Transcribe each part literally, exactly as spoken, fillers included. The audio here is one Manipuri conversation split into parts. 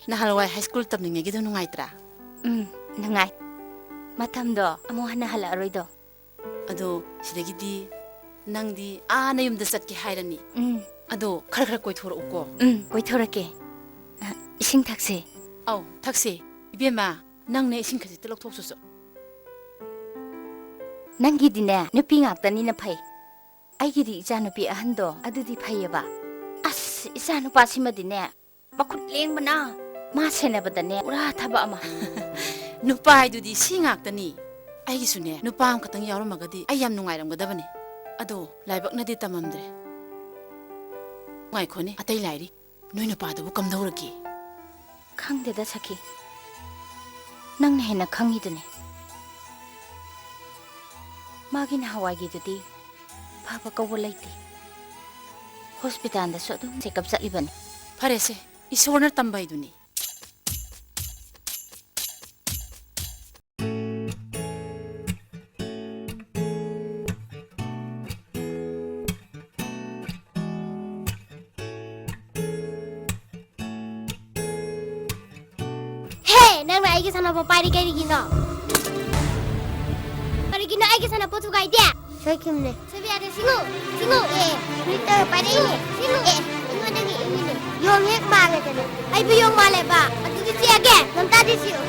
ꯅꯍꯥꯟꯋꯥꯏ ꯍꯥꯏ ꯁ꯭ꯀꯨꯜ ꯇꯝꯂꯤꯉꯩꯒꯤꯗꯣ ꯅꯨꯡꯉꯥꯏꯇ꯭ꯔꯥ? ꯎꯝ, ꯅꯨꯡꯉꯥꯏ꯫ ꯃꯇꯝꯗꯣ ꯑꯃꯨꯛ ꯍꯟꯅ ꯍꯜꯂꯛꯑꯔꯣꯏꯗꯣ꯫ ꯑꯗꯣ ꯁꯤꯗꯒꯤꯗꯤ ꯅꯪꯗꯤ ꯑꯥ ꯅꯌꯨꯝꯗ ꯆꯠꯀꯦ ꯍꯥꯏꯔꯅꯤ꯫ ꯎꯝ꯫ ꯑꯗꯣ ꯈꯔ ꯈꯔ ꯀꯣꯏꯊꯣꯔꯛꯎꯀꯣ꯫ ꯎꯝ, ꯀꯣꯏꯊꯣꯔꯛꯀꯦ꯫ ꯑ, ꯏꯁꯤꯡ ꯊꯛꯁꯦ꯫ ꯑꯧ, ꯊꯛꯁꯦ꯫ ꯏꯕꯦꯝꯃ, ꯅꯪꯅꯦ ꯏꯁꯤꯡ ꯈꯖꯤꯛꯇ ꯂꯧꯊꯣꯛꯆꯣꯆꯣ꯫ ꯅꯪꯒꯤꯗꯤꯅꯦ, ꯅꯨꯄꯤ ꯉꯥꯛꯇꯅꯤꯅ ꯐꯩ꯫ ꯑꯩꯒꯤꯗꯤ ꯏꯆꯥꯅꯨꯄꯤ ꯑꯍꯟꯗꯣ, ꯑꯗꯨꯗꯤ ꯐꯩꯌꯦꯕ꯫ ꯑꯁ, ꯏꯆꯥꯅꯨꯄꯥꯁꯤꯃꯗꯤꯅꯦ, ꯃꯈꯨꯠ ꯂꯦꯡꯕꯅ ꯃꯥ ꯁꯦꯟꯅꯕꯗꯅꯦ ꯄꯨꯔꯥ ꯊꯕꯛ ꯑꯃ꯫ ꯅꯨꯄꯥ ꯍꯥꯏꯗꯨꯗꯤ ꯁꯤ ꯉꯥꯛꯇꯅꯤ꯫ ꯑꯩꯒꯤꯁꯨꯅꯦ ꯅꯨꯄꯥ ꯑꯃꯈꯛꯇꯪ ꯌꯥꯎꯔꯝꯃꯒꯗꯤ ꯑꯩ ꯌꯥꯝ ꯅꯨꯡꯉꯥꯏꯔꯝꯒꯗꯕꯅꯤ꯫ ꯑꯗꯣ ꯂꯥꯏꯕꯛꯅꯗꯤ ꯇꯝꯃꯝꯗ꯭ꯔꯦ꯫ ꯉꯥꯏꯈꯣꯅꯦ, ꯑꯇꯩ ꯂꯥꯏꯔꯤ꯫ ꯅꯣꯏ ꯅꯨꯄꯥꯗꯨꯕꯨ ꯀꯝꯗꯧꯔꯒꯦ? ꯈꯪꯗꯦꯗ ꯁꯈꯤ, ꯅꯪꯅ ꯍꯦꯟꯅ ꯈꯪꯉꯤꯗꯨꯅꯤ꯫ ꯃꯥꯒꯤ ꯅꯍꯥꯟꯋꯥꯏꯒꯤꯗꯨꯗꯤ ꯐꯕ ꯀꯧꯕ ꯂꯩꯇꯦ꯫ ꯍꯣꯁꯄꯤꯇꯥꯜꯗꯁꯨ ꯑꯗꯨꯝ ꯆꯦꯛꯑꯞ ꯆꯠꯂꯤꯕꯅꯤ꯫ ꯐꯔꯦꯁꯦ, ꯏꯁꯣꯔꯅ ꯇꯝꯕ ꯍꯥꯏꯗꯨꯅꯤ꯫ ꯍꯦ, ꯅꯪꯅ ꯑꯩꯒꯤ ꯁꯥꯟꯅꯄꯣꯠ ꯄꯥꯏꯔꯤ ꯀꯔꯤꯒꯤꯅꯣ? ꯀꯔꯤꯒꯤꯅꯣ ꯑꯩꯒꯤ ꯁꯥꯟꯅꯄꯣꯠ ꯊꯨꯒꯥꯏꯗꯦ? ꯁꯣꯏꯈꯤꯕꯅꯦ꯫ ꯁꯣꯏꯕ ꯌꯥꯗꯦ, ꯁꯤꯡꯉꯨ, ꯁꯤꯡꯉꯨ꯫ ꯑꯦ, ꯃꯤꯇꯔ ꯄꯥꯏꯔꯛꯏꯅꯦ꯫ ꯁꯤꯡꯉꯨ꯫ ꯑꯦ, ꯑꯩꯉꯣꯟꯗꯒꯤ ꯏꯪꯉꯤꯅꯦ꯫ ꯌꯣꯡ ꯍꯦꯛ ꯃꯥꯜꯂꯦꯗꯅ꯫ ꯑꯩꯕꯨ ꯌꯣꯡ ꯃꯥꯜꯂꯦꯕ꯫ ꯑꯗꯨꯗꯤ ꯆꯤꯛꯑꯒꯦ꯫ ꯉꯝꯇꯥꯗꯤ ꯆꯤꯛꯑꯣ꯫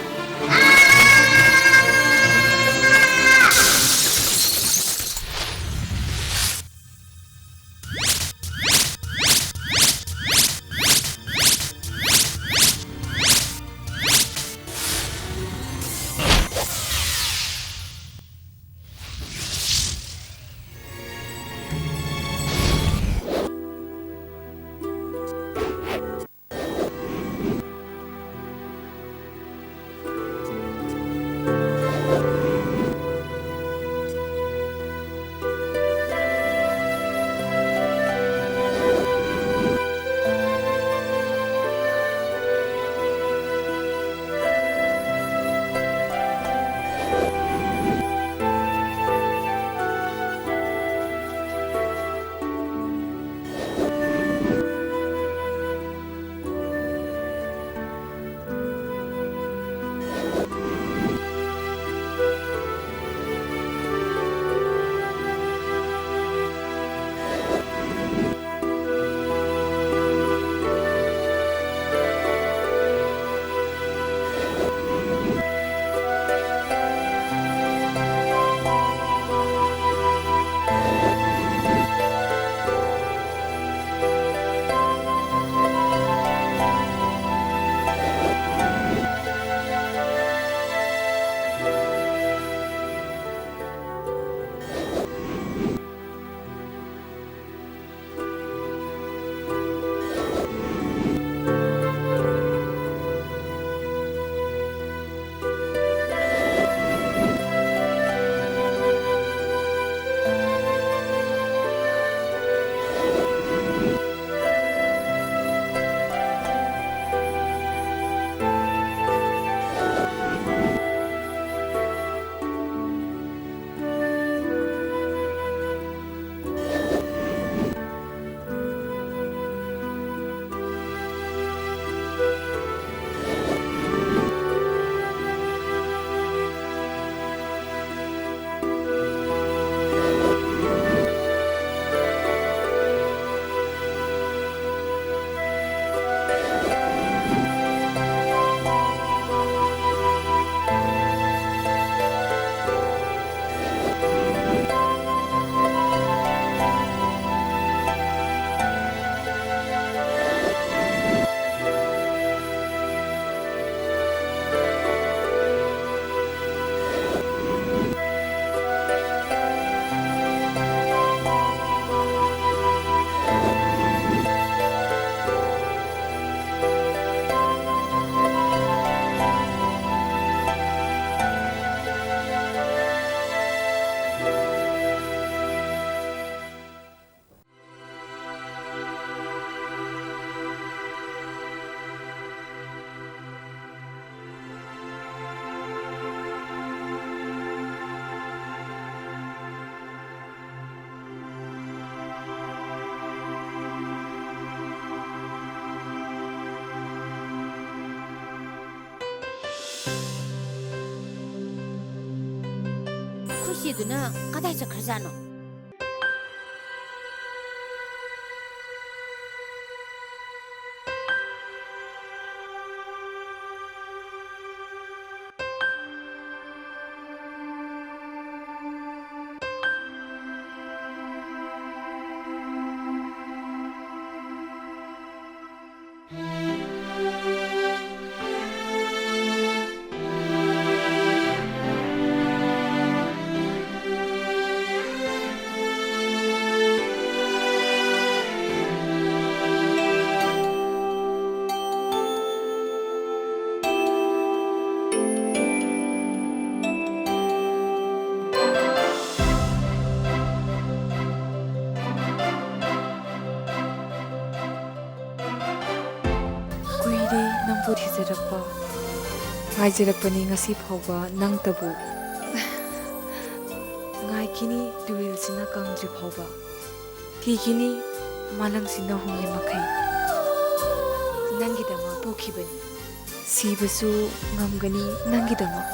ꯑꯥ! ꯑꯩꯈꯣꯏ ꯆꯦꯗꯨꯅ ꯀꯗꯥꯏ ꯆꯠꯈ꯭ꯔꯖꯥꯠꯅꯣ? ꯀꯨꯏꯔꯦ ꯅꯪꯕꯨ ꯊꯤꯖꯔꯛꯄ꯫ ꯉꯥꯏꯖꯔꯛꯄꯅꯤ ꯉꯁꯤ ꯐꯥꯎꯕ ꯅꯪꯇꯕꯨ꯫ ꯉꯥꯏꯈꯤꯅꯤ ꯇꯨꯔꯦꯜꯁꯤꯅ ꯀꯪꯗ꯭ꯔꯤ ꯐꯥꯎꯕ꯫ ꯊꯤꯈꯤꯅꯤ ꯃꯥꯂꯪꯁꯤꯅ ꯍꯨꯝꯂꯤ ꯃꯈꯩ꯫ ꯅꯪꯒꯤꯗꯃꯛ ꯄꯣꯛꯈꯤꯕꯅꯤ꯫ ꯁꯤꯕꯁꯨ ꯉꯝꯒꯅꯤ ꯅꯪꯒꯤꯗꯃꯛ꯫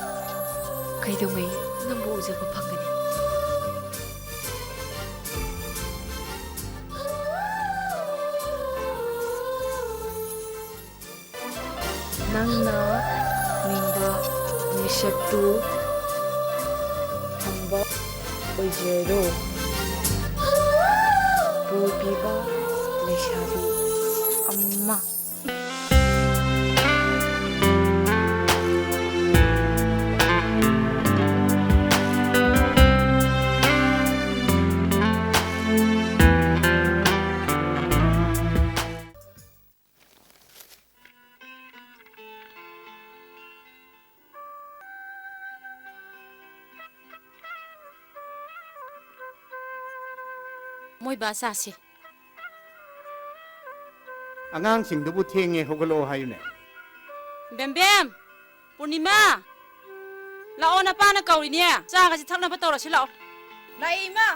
ꯀꯩꯗꯧꯉꯩ ꯅꯪꯕꯨ ꯎꯖꯕ ꯐꯪꯒꯅꯤ? ꯅꯪꯅ ꯅꯤꯡꯕ ꯃꯤꯁꯛꯇꯨ ꯐꯪꯕ ꯑꯣꯏꯖꯔꯣ꯫ ꯕꯣꯔ ꯄꯤꯕ ꯂꯩꯁꯥꯕꯤ ꯑꯃ꯫ ꯃꯣꯏ ꯕꯥ ꯆꯥꯁꯤ꯫ ꯑꯉꯥꯡꯁꯤꯡꯗꯨꯕꯨ ꯊꯦꯡꯉꯦ, ꯍꯧꯒꯠꯂꯛꯑꯣ ꯍꯥꯏꯌꯨꯅꯦ꯫ ꯕꯦꯝꯕꯦꯝ! ꯄꯨꯔꯅꯤꯃꯥ! ꯂꯥꯛꯑꯣ, ꯅꯄꯥꯅ ꯀꯧꯔꯤꯅꯦ꯫ ꯆꯥꯒꯁꯤ ꯊꯛꯅꯕ ꯇꯧꯔꯁꯤ ꯂꯥꯛꯑꯣ꯫ ꯂꯥꯛꯑꯦ, ꯏꯃꯥ꯫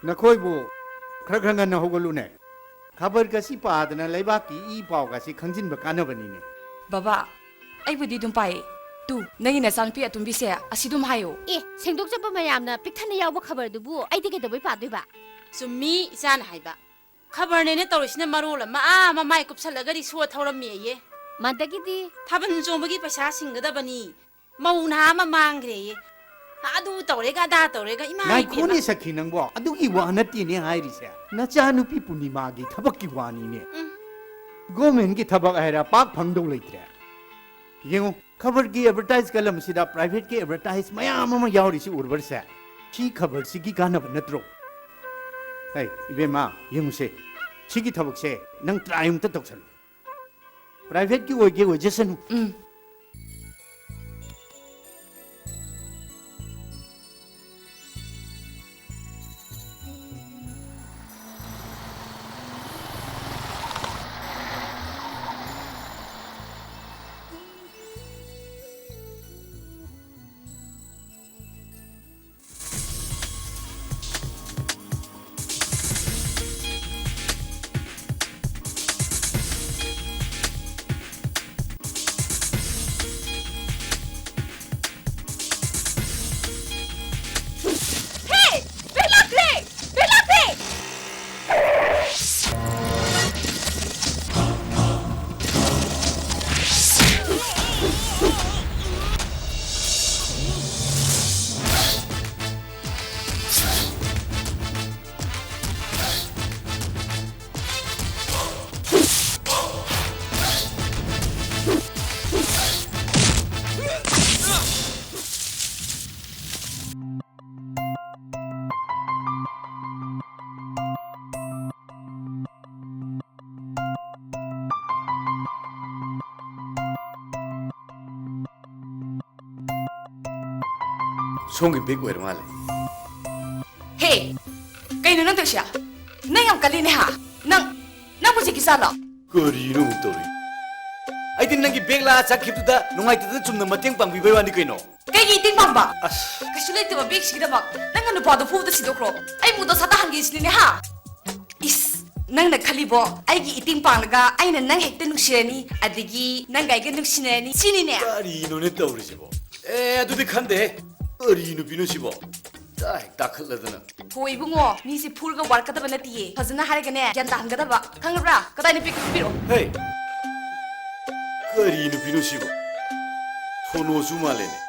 ꯅꯈꯣꯏꯕꯨ ꯈꯔ ꯈꯔ ꯉꯟꯅ ꯍꯧꯒꯠꯂꯨꯅꯦ꯫ ꯈꯕꯔꯒꯁꯤ ꯄꯥꯗꯅ ꯂꯩꯕꯥꯛꯀꯤ ꯏ ꯄꯥꯎꯒꯁꯤ ꯈꯪꯖꯤꯟꯕ ꯀꯥꯟꯅꯕꯅꯤꯅꯦ꯫ ꯕꯕꯥ, ꯑꯩꯕꯨꯗꯤ ꯑꯗꯨꯝ ꯄꯥꯏꯌꯦ꯫ ꯇꯨ, ꯅꯪꯒꯤ ꯅꯆꯥꯅꯨꯄꯤ ꯑꯇꯣꯝꯕꯤꯁꯦ ꯑꯁꯤ ꯑꯗꯨꯝ ꯍꯥꯏꯌꯣ꯫ ꯑꯦ, ꯁꯦꯡꯗꯣꯛꯆꯕ ꯃꯌꯥꯝꯅ ꯄꯤꯛ ꯊꯟꯅ ꯌꯥꯎꯕ ꯈꯕꯔꯗꯨꯕꯨ ꯑꯩꯗꯤ ꯀꯩꯗꯧꯕꯩ ꯄꯥꯗꯣꯏꯕ? ꯆꯨꯝꯃꯤ, ꯏꯆꯥꯅ ꯍꯥꯏꯕ꯫ ꯈꯕꯔꯅꯦꯅ ꯇꯧꯔꯤꯁꯤꯅ ꯃꯔꯣꯜ ꯑꯃ, ꯑꯥ, ꯃꯃꯥꯏ ꯀꯨꯞꯁꯜꯂꯒ ꯔꯤꯁꯣ ꯊꯧꯔꯝꯃꯦꯌꯦ꯫ ꯃꯥꯗꯒꯤꯗꯤ ꯊꯥꯕꯜ ꯆꯣꯡꯕꯒꯤ ꯄꯩꯁꯥ ꯁꯤꯡꯒꯗꯕꯅꯤ, ꯃꯧ ꯅꯍꯥ ꯑꯃ ꯃꯥꯡꯈ꯭ꯔꯦꯌꯦ꯫ ꯑꯗꯨ ꯇꯧꯔꯦꯒ ꯑꯗꯥ ꯇꯧꯔꯦꯒ, ꯏꯃꯥ ꯉꯥꯏꯈꯣꯅꯦ ꯏꯕꯦꯝꯃ꯫ ꯁꯈꯤ ꯅꯪꯕꯣ, ꯑꯗꯨꯒꯤ ꯋꯥ ꯅꯠꯇꯦꯅꯦ ꯍꯥꯏꯔꯤꯁꯦ꯫ ꯅꯆꯥꯅꯨꯄꯤ ꯄꯨꯔꯅꯤꯃꯥꯒꯤ ꯊꯕꯛꯀꯤ ꯋꯥꯅꯤꯅꯦ꯫ ꯎꯝ꯫ ꯒꯣꯔꯃꯦꯟꯒꯤ ꯊꯕꯛ ꯍꯥꯏꯔ ꯄꯥꯛ ꯐꯪꯗꯧ ꯂꯩꯇ꯭ꯔꯦ꯫ ꯌꯦꯡꯉꯨ, ꯈꯕꯔꯒꯤ ꯑꯦꯗꯚꯔꯇꯥꯏꯖ ꯀꯂꯝꯁꯤꯗ ꯄ꯭ꯔꯥꯏꯚꯦꯠꯀꯤ ꯑꯦꯗꯚꯔꯇꯥꯏꯖ ꯃꯌꯥꯝ ꯑꯃ ꯌꯥꯎꯔꯤꯁꯤ ꯎꯔꯕꯔꯁꯦ? ꯁꯤ ꯈꯕꯔꯁꯤꯒꯤ ꯀꯥꯟꯅꯕ ꯅꯠꯇ꯭ꯔꯣ? ꯍꯩ, ꯏꯕꯦꯝꯃ, ꯌꯦꯡꯉꯨꯁꯦ꯫ ꯁꯤꯒꯤ ꯊꯕꯛꯁꯦ ꯅꯪ ꯇ꯭ꯔꯥꯏ ꯑꯃꯨꯛꯇ ꯇꯧꯁꯜꯂꯨ꯫ ꯄ꯭ꯔꯥꯏꯚꯦꯠꯀꯤ ꯑꯣꯏꯒꯦ ꯑꯣꯏꯖꯁꯅꯨ꯫ ꯎꯝ꯫ ꯍꯦ! ꯕꯦꯂꯥ ꯕ꯭ꯂꯦꯛ! ꯕꯦꯂꯥ ꯕ꯭ꯂꯦꯛ! ꯁꯣꯝꯒꯤ ꯕꯦꯛ ꯑꯣꯏꯔ ꯃꯥꯜꯂꯦ꯫ ꯍꯦ! ꯀꯩꯅꯣ ꯅꯪ ꯇꯧꯏꯁꯦ? ꯅꯪ ꯌꯥꯝ ꯀꯜꯂꯤꯅꯦ ꯍꯥ? ꯅꯪ, ꯅꯪꯕꯨ ꯖꯦꯀꯤ ꯆꯥꯟꯂꯣ? ꯀꯔꯤꯅꯣ ꯑꯃꯨꯛ ꯇꯧꯔꯤ? ꯑꯩꯗꯤ ꯅꯪꯒꯤ ꯕꯦꯛ ꯂꯥꯛꯑ ꯆꯠꯈꯤꯕꯗꯨꯗ ꯅꯨꯡꯉꯥꯏꯇꯗꯅ ꯆꯨꯝꯅ ꯃꯇꯦꯡ ꯄꯥꯡꯕꯤꯕꯩ ꯋꯥꯅꯤ ꯀꯩꯅꯣ꯫ ꯀꯩꯒꯤ ꯃꯇꯦꯡ ꯄꯥꯡꯕ? ꯑꯁ꯫ ꯀꯩꯁꯨ ꯂꯩꯇꯕ ꯕꯦꯛꯁꯤꯒꯤꯗꯃꯛ ꯅꯪꯅ ꯅꯨꯄꯥꯗꯣ ꯐꯨꯕꯗ ꯁꯤꯗꯣꯛꯈ꯭ꯔꯣ꯫ ꯑꯩ ꯃꯨꯗꯣ ꯁꯥ ꯇꯥꯍꯟꯒꯦ ꯁꯤꯅꯤꯅꯦ ꯍꯥ? ꯏꯁ! ꯅꯪꯅ ꯈꯜꯂꯤꯕꯣ? ꯑꯩꯒꯤ ꯏꯇꯤꯡ ꯄꯥꯡꯂꯒ ꯑꯩꯅ ꯅꯪ ꯍꯦꯛꯇ ꯅꯨꯡꯁꯤꯔꯅꯤ, ꯑꯗꯒꯤ ꯅꯪꯒ ꯑꯩꯒ ꯅꯨꯡꯁꯤꯅꯔꯅꯤ, ꯁꯤꯅꯤꯅꯦ? ꯀꯔꯤꯅꯣꯅꯦ ꯇꯧꯔꯤꯁꯤꯕꯣ? ꯑꯦ, ꯑꯗꯨꯗꯤ ꯈꯟꯗꯦꯍꯦ꯫ ꯀꯔꯤ ꯅꯨꯄꯤꯅꯣ ꯁꯤꯕꯣ? ꯇꯥ ꯍꯦꯛ ꯇꯥꯈꯠꯂꯗꯅ꯫ ꯍꯣ ꯏꯕꯨꯡꯉꯣ, ꯃꯤꯁꯦ ꯐꯨꯔꯒ ꯋꯥꯔꯛꯀꯗꯕ ꯅꯠꯇꯤꯌꯦ, ꯐꯖꯅ ꯍꯥꯏꯔꯒꯅꯦ ꯒ꯭ꯌꯥꯟ ꯇꯥꯍꯟꯒꯗꯕ, ꯈꯪꯉꯕ꯭ꯔꯥ? ꯀꯗꯥꯏ ꯅꯨꯄꯤ ꯄꯤꯔꯛꯑꯣ꯫ ꯍꯦ! ꯀꯔꯤ ꯅꯨꯄꯤꯅꯣ ꯁꯤꯕꯣ? ꯁꯣꯅꯣꯁꯨ ꯃꯥꯜꯂꯦꯅꯦ꯫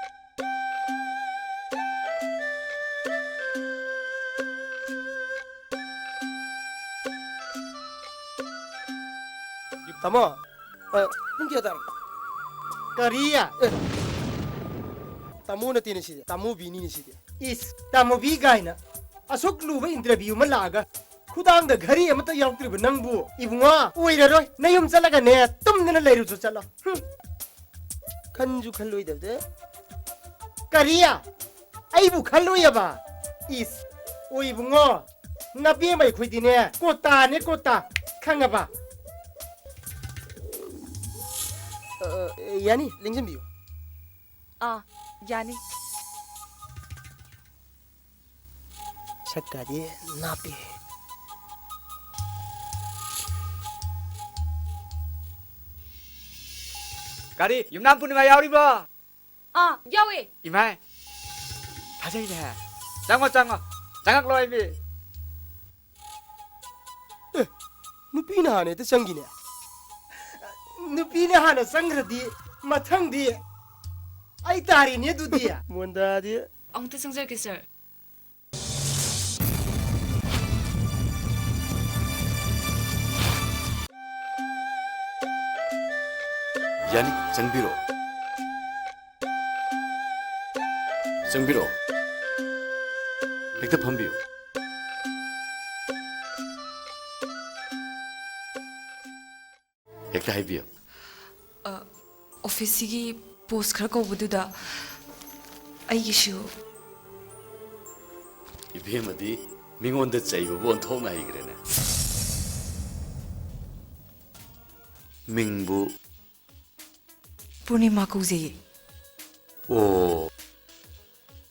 ꯇꯥꯃꯣ, ꯑ, ꯄꯨꯡ ꯀꯌꯥ ꯇꯥꯔꯒꯦ? ꯀꯔꯤ? ꯑꯦ, ꯇꯥꯃꯣ ꯅꯠꯇꯦꯅꯦ ꯁꯤꯗꯤ, ꯇꯥꯃꯣꯕꯤꯅꯤꯅꯦ ꯁꯤꯗꯤ꯫ ꯏꯁ, ꯇꯥꯃꯣꯕꯤ ꯀꯥꯏꯅ꯫ ꯑꯁꯨꯛ ꯂꯨꯕ interview ꯑꯃ ꯂꯥꯛꯑꯒ ꯈꯨꯗꯥꯡꯗ ꯘꯔꯤ ꯑꯃꯠꯇ ꯌꯥꯎꯗ꯭ꯔꯤꯕ ꯅꯪꯕꯨ, ꯏꯕꯨꯡꯉꯣ, ꯑꯣꯏꯔꯔꯣꯏ꯫ ꯅꯌꯨꯝ ꯆꯠꯂꯒꯅꯦ, ꯇꯨꯝꯗꯅ ꯂꯩꯔꯨꯆꯣ ꯆꯠꯂꯣ꯫ ꯍꯨꯝ꯫ ꯈꯟꯁꯨ ꯈꯜꯂꯣꯏꯗꯕꯗ꯫ ꯀꯔꯤ? ꯑꯩꯕꯨ ꯈꯜꯂꯣꯏꯌꯦꯕ? ꯏꯁ, ꯑꯣ ꯏꯕꯨꯡꯉꯣ, ꯅꯕꯦꯝꯃ ꯑꯩꯈꯣꯏꯗꯤꯅꯦ, ꯀꯣꯇꯥꯅꯦ, ꯀꯣꯇꯥ, ꯈꯪꯉꯕ? ꯑ, ꯌꯥꯅꯤ, ꯂꯦꯡꯁꯤꯟꯕꯤꯌꯨ꯫ ꯑꯥ, ꯌꯥꯅꯤ꯫ ꯁꯛꯀꯗꯤ ꯅꯥꯞꯄꯤ꯫ ꯀꯔꯤ? ꯌꯨꯝꯅꯥꯝ ꯄꯨꯔꯅꯤꯃꯥ ꯌꯥꯎꯔꯤꯕꯣ? ꯑꯥ, ꯌꯥꯎꯋꯦ꯫ ꯏꯃꯥꯏ, ꯐꯖꯩꯅꯦ꯫ ꯆꯪꯉꯣ, ꯆꯪꯉꯣ꯫ ꯆꯪꯉꯛꯂꯣ, ꯏꯃꯤ꯫ ꯑꯦ, ꯅꯨꯄꯤꯅ ꯍꯥꯟꯅ ꯍꯦꯛꯇ ꯆꯪꯈꯤꯅꯦ꯫ ꯅꯨꯄꯤꯅ ꯍꯥꯟꯅ ꯆꯪꯈ꯭ꯔꯗꯤ ꯃꯊꯪꯗꯤ ꯑꯩ ꯇꯥꯔꯦꯅꯦ ꯑꯗꯨꯗꯤ꯫ ꯃꯣꯟꯗꯥꯗꯤ꯫ ꯑꯃꯨꯛꯇ ꯆꯪꯖꯔꯛꯀꯦ, ꯁꯥꯔ꯫ ꯌꯥꯅꯤ, ꯆꯪꯕꯤꯔꯣ꯫ ꯆꯪꯕꯤꯔꯛꯑꯣ꯫ ꯍꯦꯛꯇ ꯐꯝꯕꯤꯌꯨ꯫ ꯍꯦꯛꯇ ꯍꯥꯏꯕꯤꯌꯨ꯫ ꯑ, ꯑꯣꯐꯤꯁꯁꯤꯒꯤ ꯄꯣꯁ ꯈꯔ ꯀꯧꯕꯗꯨꯗ ꯑꯩꯒꯤꯁꯨ꯫ ꯏꯕꯦꯝꯃꯗꯤ ꯃꯤꯉꯣꯟꯗ ꯆꯩꯕꯕꯨ ꯑꯣꯟꯊꯣꯛꯅ ꯍꯩꯈ꯭ꯔꯦꯅꯦ꯫ ꯃꯤꯡꯕꯨ? ꯄꯨꯔꯅꯤꯃꯥ ꯀꯧꯖꯩꯌꯦ꯫ ꯑꯣ,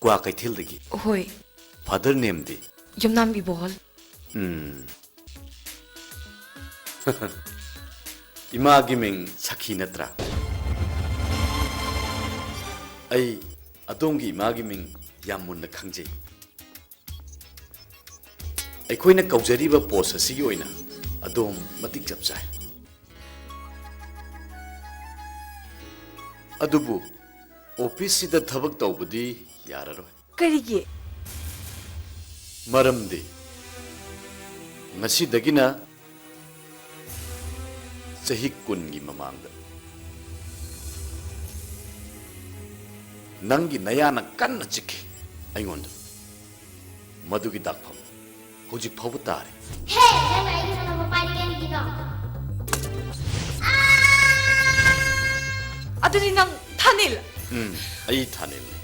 ꯀ꯭ꯋꯥꯀꯩꯊꯦꯜꯗꯒꯤ? ꯍꯣꯏ꯫ ꯐꯥꯗꯔ ꯅꯦꯝꯗꯤ? ꯌꯨꯝꯅꯥꯝ ꯏꯕꯣꯍꯜ꯫ ꯎꯝ꯫ ꯏꯃꯥꯒꯤ ꯃꯤꯡ ꯁꯈꯤ ꯅꯠꯇ꯭ꯔꯥ? ꯑꯩ ꯑꯗꯣꯝꯒꯤ ꯏꯃꯥꯒꯤ ꯃꯤꯡ ꯌꯥꯝ ꯃꯨꯟꯅ ꯈꯪꯖꯩ꯫ ꯑꯩꯈꯣꯏꯅ ꯀꯧꯖꯔꯤꯕ ꯄꯣꯁ ꯑꯁꯤꯒꯤ ꯑꯣꯏꯅ ꯑꯗꯣꯝ ꯃꯇꯤꯛ ꯆꯞ ꯆꯥꯏ꯫ ꯑꯗꯨꯕꯨ ꯑꯣꯐꯤꯁꯁꯤꯗ ꯊꯕꯛ ꯇꯧꯕꯗꯤ ꯌꯥꯔꯔꯣꯏ꯫ ꯀꯔꯤꯒꯤ? ꯃꯔꯝꯗꯤ ꯉꯁꯤꯗꯒꯤꯅ ꯆꯍꯤ ꯀꯨꯟꯒꯤ ꯃꯃꯥꯡꯗ ꯅꯪꯒꯤ ꯅꯌꯥꯅ ꯀꯟꯅ ꯆꯤꯛꯈꯤ ꯑꯩꯉꯣꯟꯗ꯫ ꯃꯗꯨꯒꯤ ꯗꯥꯛꯐꯝ ꯍꯧꯖꯤꯛ ꯐꯥꯎꯕ ꯇꯥꯔꯤ꯫ ꯍꯦ, ꯅꯪꯅ ꯑꯩꯒꯤ ꯁꯥꯟꯅꯄꯣꯠ ꯄꯥꯏꯔꯤꯉꯩꯒꯤꯗꯣ꯫ ꯑꯗꯨꯗꯤ ꯅꯪ ꯊꯥꯅꯤꯜ? ꯎꯝ, ꯑꯩ ꯊꯥꯅꯤꯜꯅꯤ꯫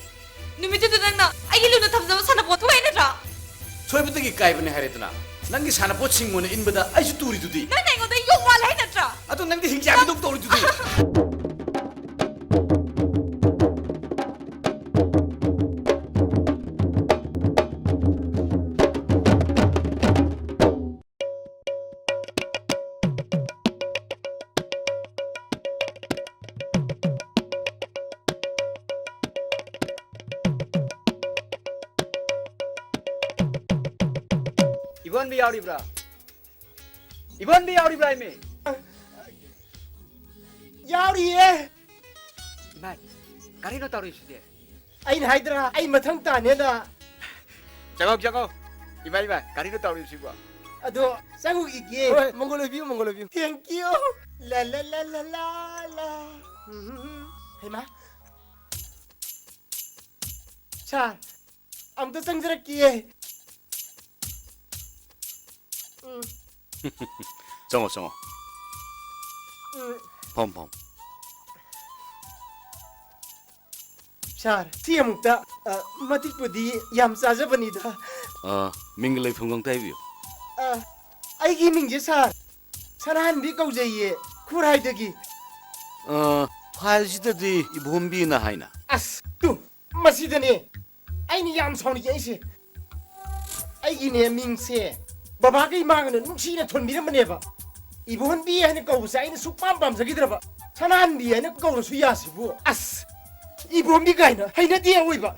ꯅꯨꯃꯤꯠꯇꯨꯗ ꯅꯪꯅ ꯑꯩꯒꯤ ꯂꯨꯅ ꯊꯝꯖꯕ ꯁꯥꯟꯅꯄꯣꯠ ꯊꯨꯒꯥꯏ ꯅꯠꯇ꯭ꯔꯥ? ꯁꯣꯏꯕꯗꯒꯤ ꯀꯥꯏꯕꯅꯦ ꯍꯥꯏꯔꯦꯗꯅ꯫ ꯅꯪꯒꯤ ꯁꯥꯟꯅꯄꯣꯠꯁꯤꯡ ꯑꯣꯏꯅ ꯏꯟꯕꯗ ꯑꯩꯁꯨ ꯇꯨꯔꯤꯗꯨꯗꯤ꯫ ꯅꯪꯅ ꯑꯩꯉꯣꯟꯗ ꯌꯣꯡ ꯃꯥꯜꯂꯦ ꯍꯥꯏ ꯅꯠꯇ꯭ꯔꯥ? ꯑꯗꯣ ꯅꯪꯗꯤ ꯍꯤꯡꯆꯥꯕꯤꯗꯧ ꯇꯧꯔꯤꯗꯨꯗꯤ꯫ ꯏꯕꯣꯟꯕꯤ ꯌꯥꯎꯔꯤꯕ꯭ꯔꯥ? ꯏꯕꯣꯟꯕꯤ ꯌꯥꯎꯔꯤꯕ꯭ꯔꯥ ꯏꯃꯦ? ꯌꯥꯎꯔꯤꯌꯦ꯫ ꯏꯃꯥꯏ, ꯀꯔꯤꯅꯣ ꯇꯧꯔꯤꯁꯤꯗꯤ? ꯑꯩꯅ ꯍꯥꯏꯗ꯭ꯔꯥ, ꯑꯩ ꯃꯊꯪ ꯇꯥꯅꯦꯅ꯫ ꯆꯪꯉꯣ, ꯆꯪꯉꯣ꯫ ꯏꯃꯥ, ꯏꯃꯥ, ꯀꯔꯤꯅꯣ ꯇꯧꯔꯤꯕꯁꯤꯕꯣ? ꯑꯗꯣ ꯆꯪꯉꯨꯈꯤꯒꯦ꯫ ꯍꯣꯏ, ꯃꯪꯒꯣꯜ ꯑꯣꯏꯕꯤꯌꯨ, ꯃꯪꯒꯣꯜ ꯑꯣꯏꯕꯤꯌꯨ꯫ Thank you꯫ ꯂꯥ, ꯂꯥ, ꯂꯥ, ꯂꯥ, ꯂꯥ, ꯂꯥ꯫ ꯎꯝ, ꯍꯩꯃꯥ꯫ ꯁꯥꯔ, ꯑꯝꯇ ꯆꯪꯖꯔꯛꯀꯦ꯫ ꯎꯝ꯫ ꯆꯪꯉꯣ, ꯆꯪꯉꯣ꯫ ꯎꯝ꯫ ꯐꯝ, ꯐꯝ꯫ ꯁꯥꯔ, ꯁꯤ ꯑꯃꯨꯛꯇ, ꯑ, ꯃꯇꯤꯛꯄꯨꯗꯤ ꯌꯥꯝ ꯆꯥꯖꯕꯅꯤꯗ꯫ ꯑ, ꯃꯤꯡꯒ ꯂꯩꯐꯝꯒ ꯑꯝꯇ ꯍꯥꯏꯕꯤꯌꯨ꯫ ꯑ, ꯑꯩꯒꯤ ꯃꯤꯡꯁꯦ ꯁꯥꯔ ꯁꯅꯥꯍꯟꯕꯤ ꯀꯧꯖꯩꯌꯦ, ꯈꯨꯔꯥꯏꯗꯒꯤ꯫ ꯑ, ꯐꯥꯏꯜꯁꯤꯗꯗꯤ ꯏꯕꯣꯝꯕꯤꯅ ꯍꯥꯏꯅ꯫ ꯑꯁ, ꯇꯨ, ꯃꯁꯤꯗꯅꯦ ꯑꯩꯅ ꯌꯥꯝ ꯁꯥꯎꯅꯤꯡꯉꯛꯏꯁꯦ꯫ ꯑꯩꯒꯤꯅꯦ ꯃꯤꯡꯁꯦ ꯕꯕꯥꯒ ꯏꯃꯥꯒꯅ ꯅꯨꯡꯁꯤꯅ ꯊꯣꯟꯕꯤꯔꯝꯕꯅꯦꯕ꯫ ꯏꯕꯣꯟꯕꯤ ꯍꯥꯏꯅ ꯀꯧꯕꯁꯦ ꯑꯩꯅ ꯁꯨꯛꯄꯥꯝ ꯄꯥꯝꯖꯈꯤꯗ꯭ꯔꯕ꯫ ꯁꯅꯥꯍꯟꯕꯤ ꯍꯥꯏꯅ ꯀꯧꯔꯁꯨ ꯌꯥꯁꯤꯕꯨ꯫ ꯑꯁ! ꯏꯕꯣꯟꯕꯤ ꯀꯥꯏꯅ ꯍꯩꯅꯗꯦ ꯑꯑꯣꯏꯕ꯫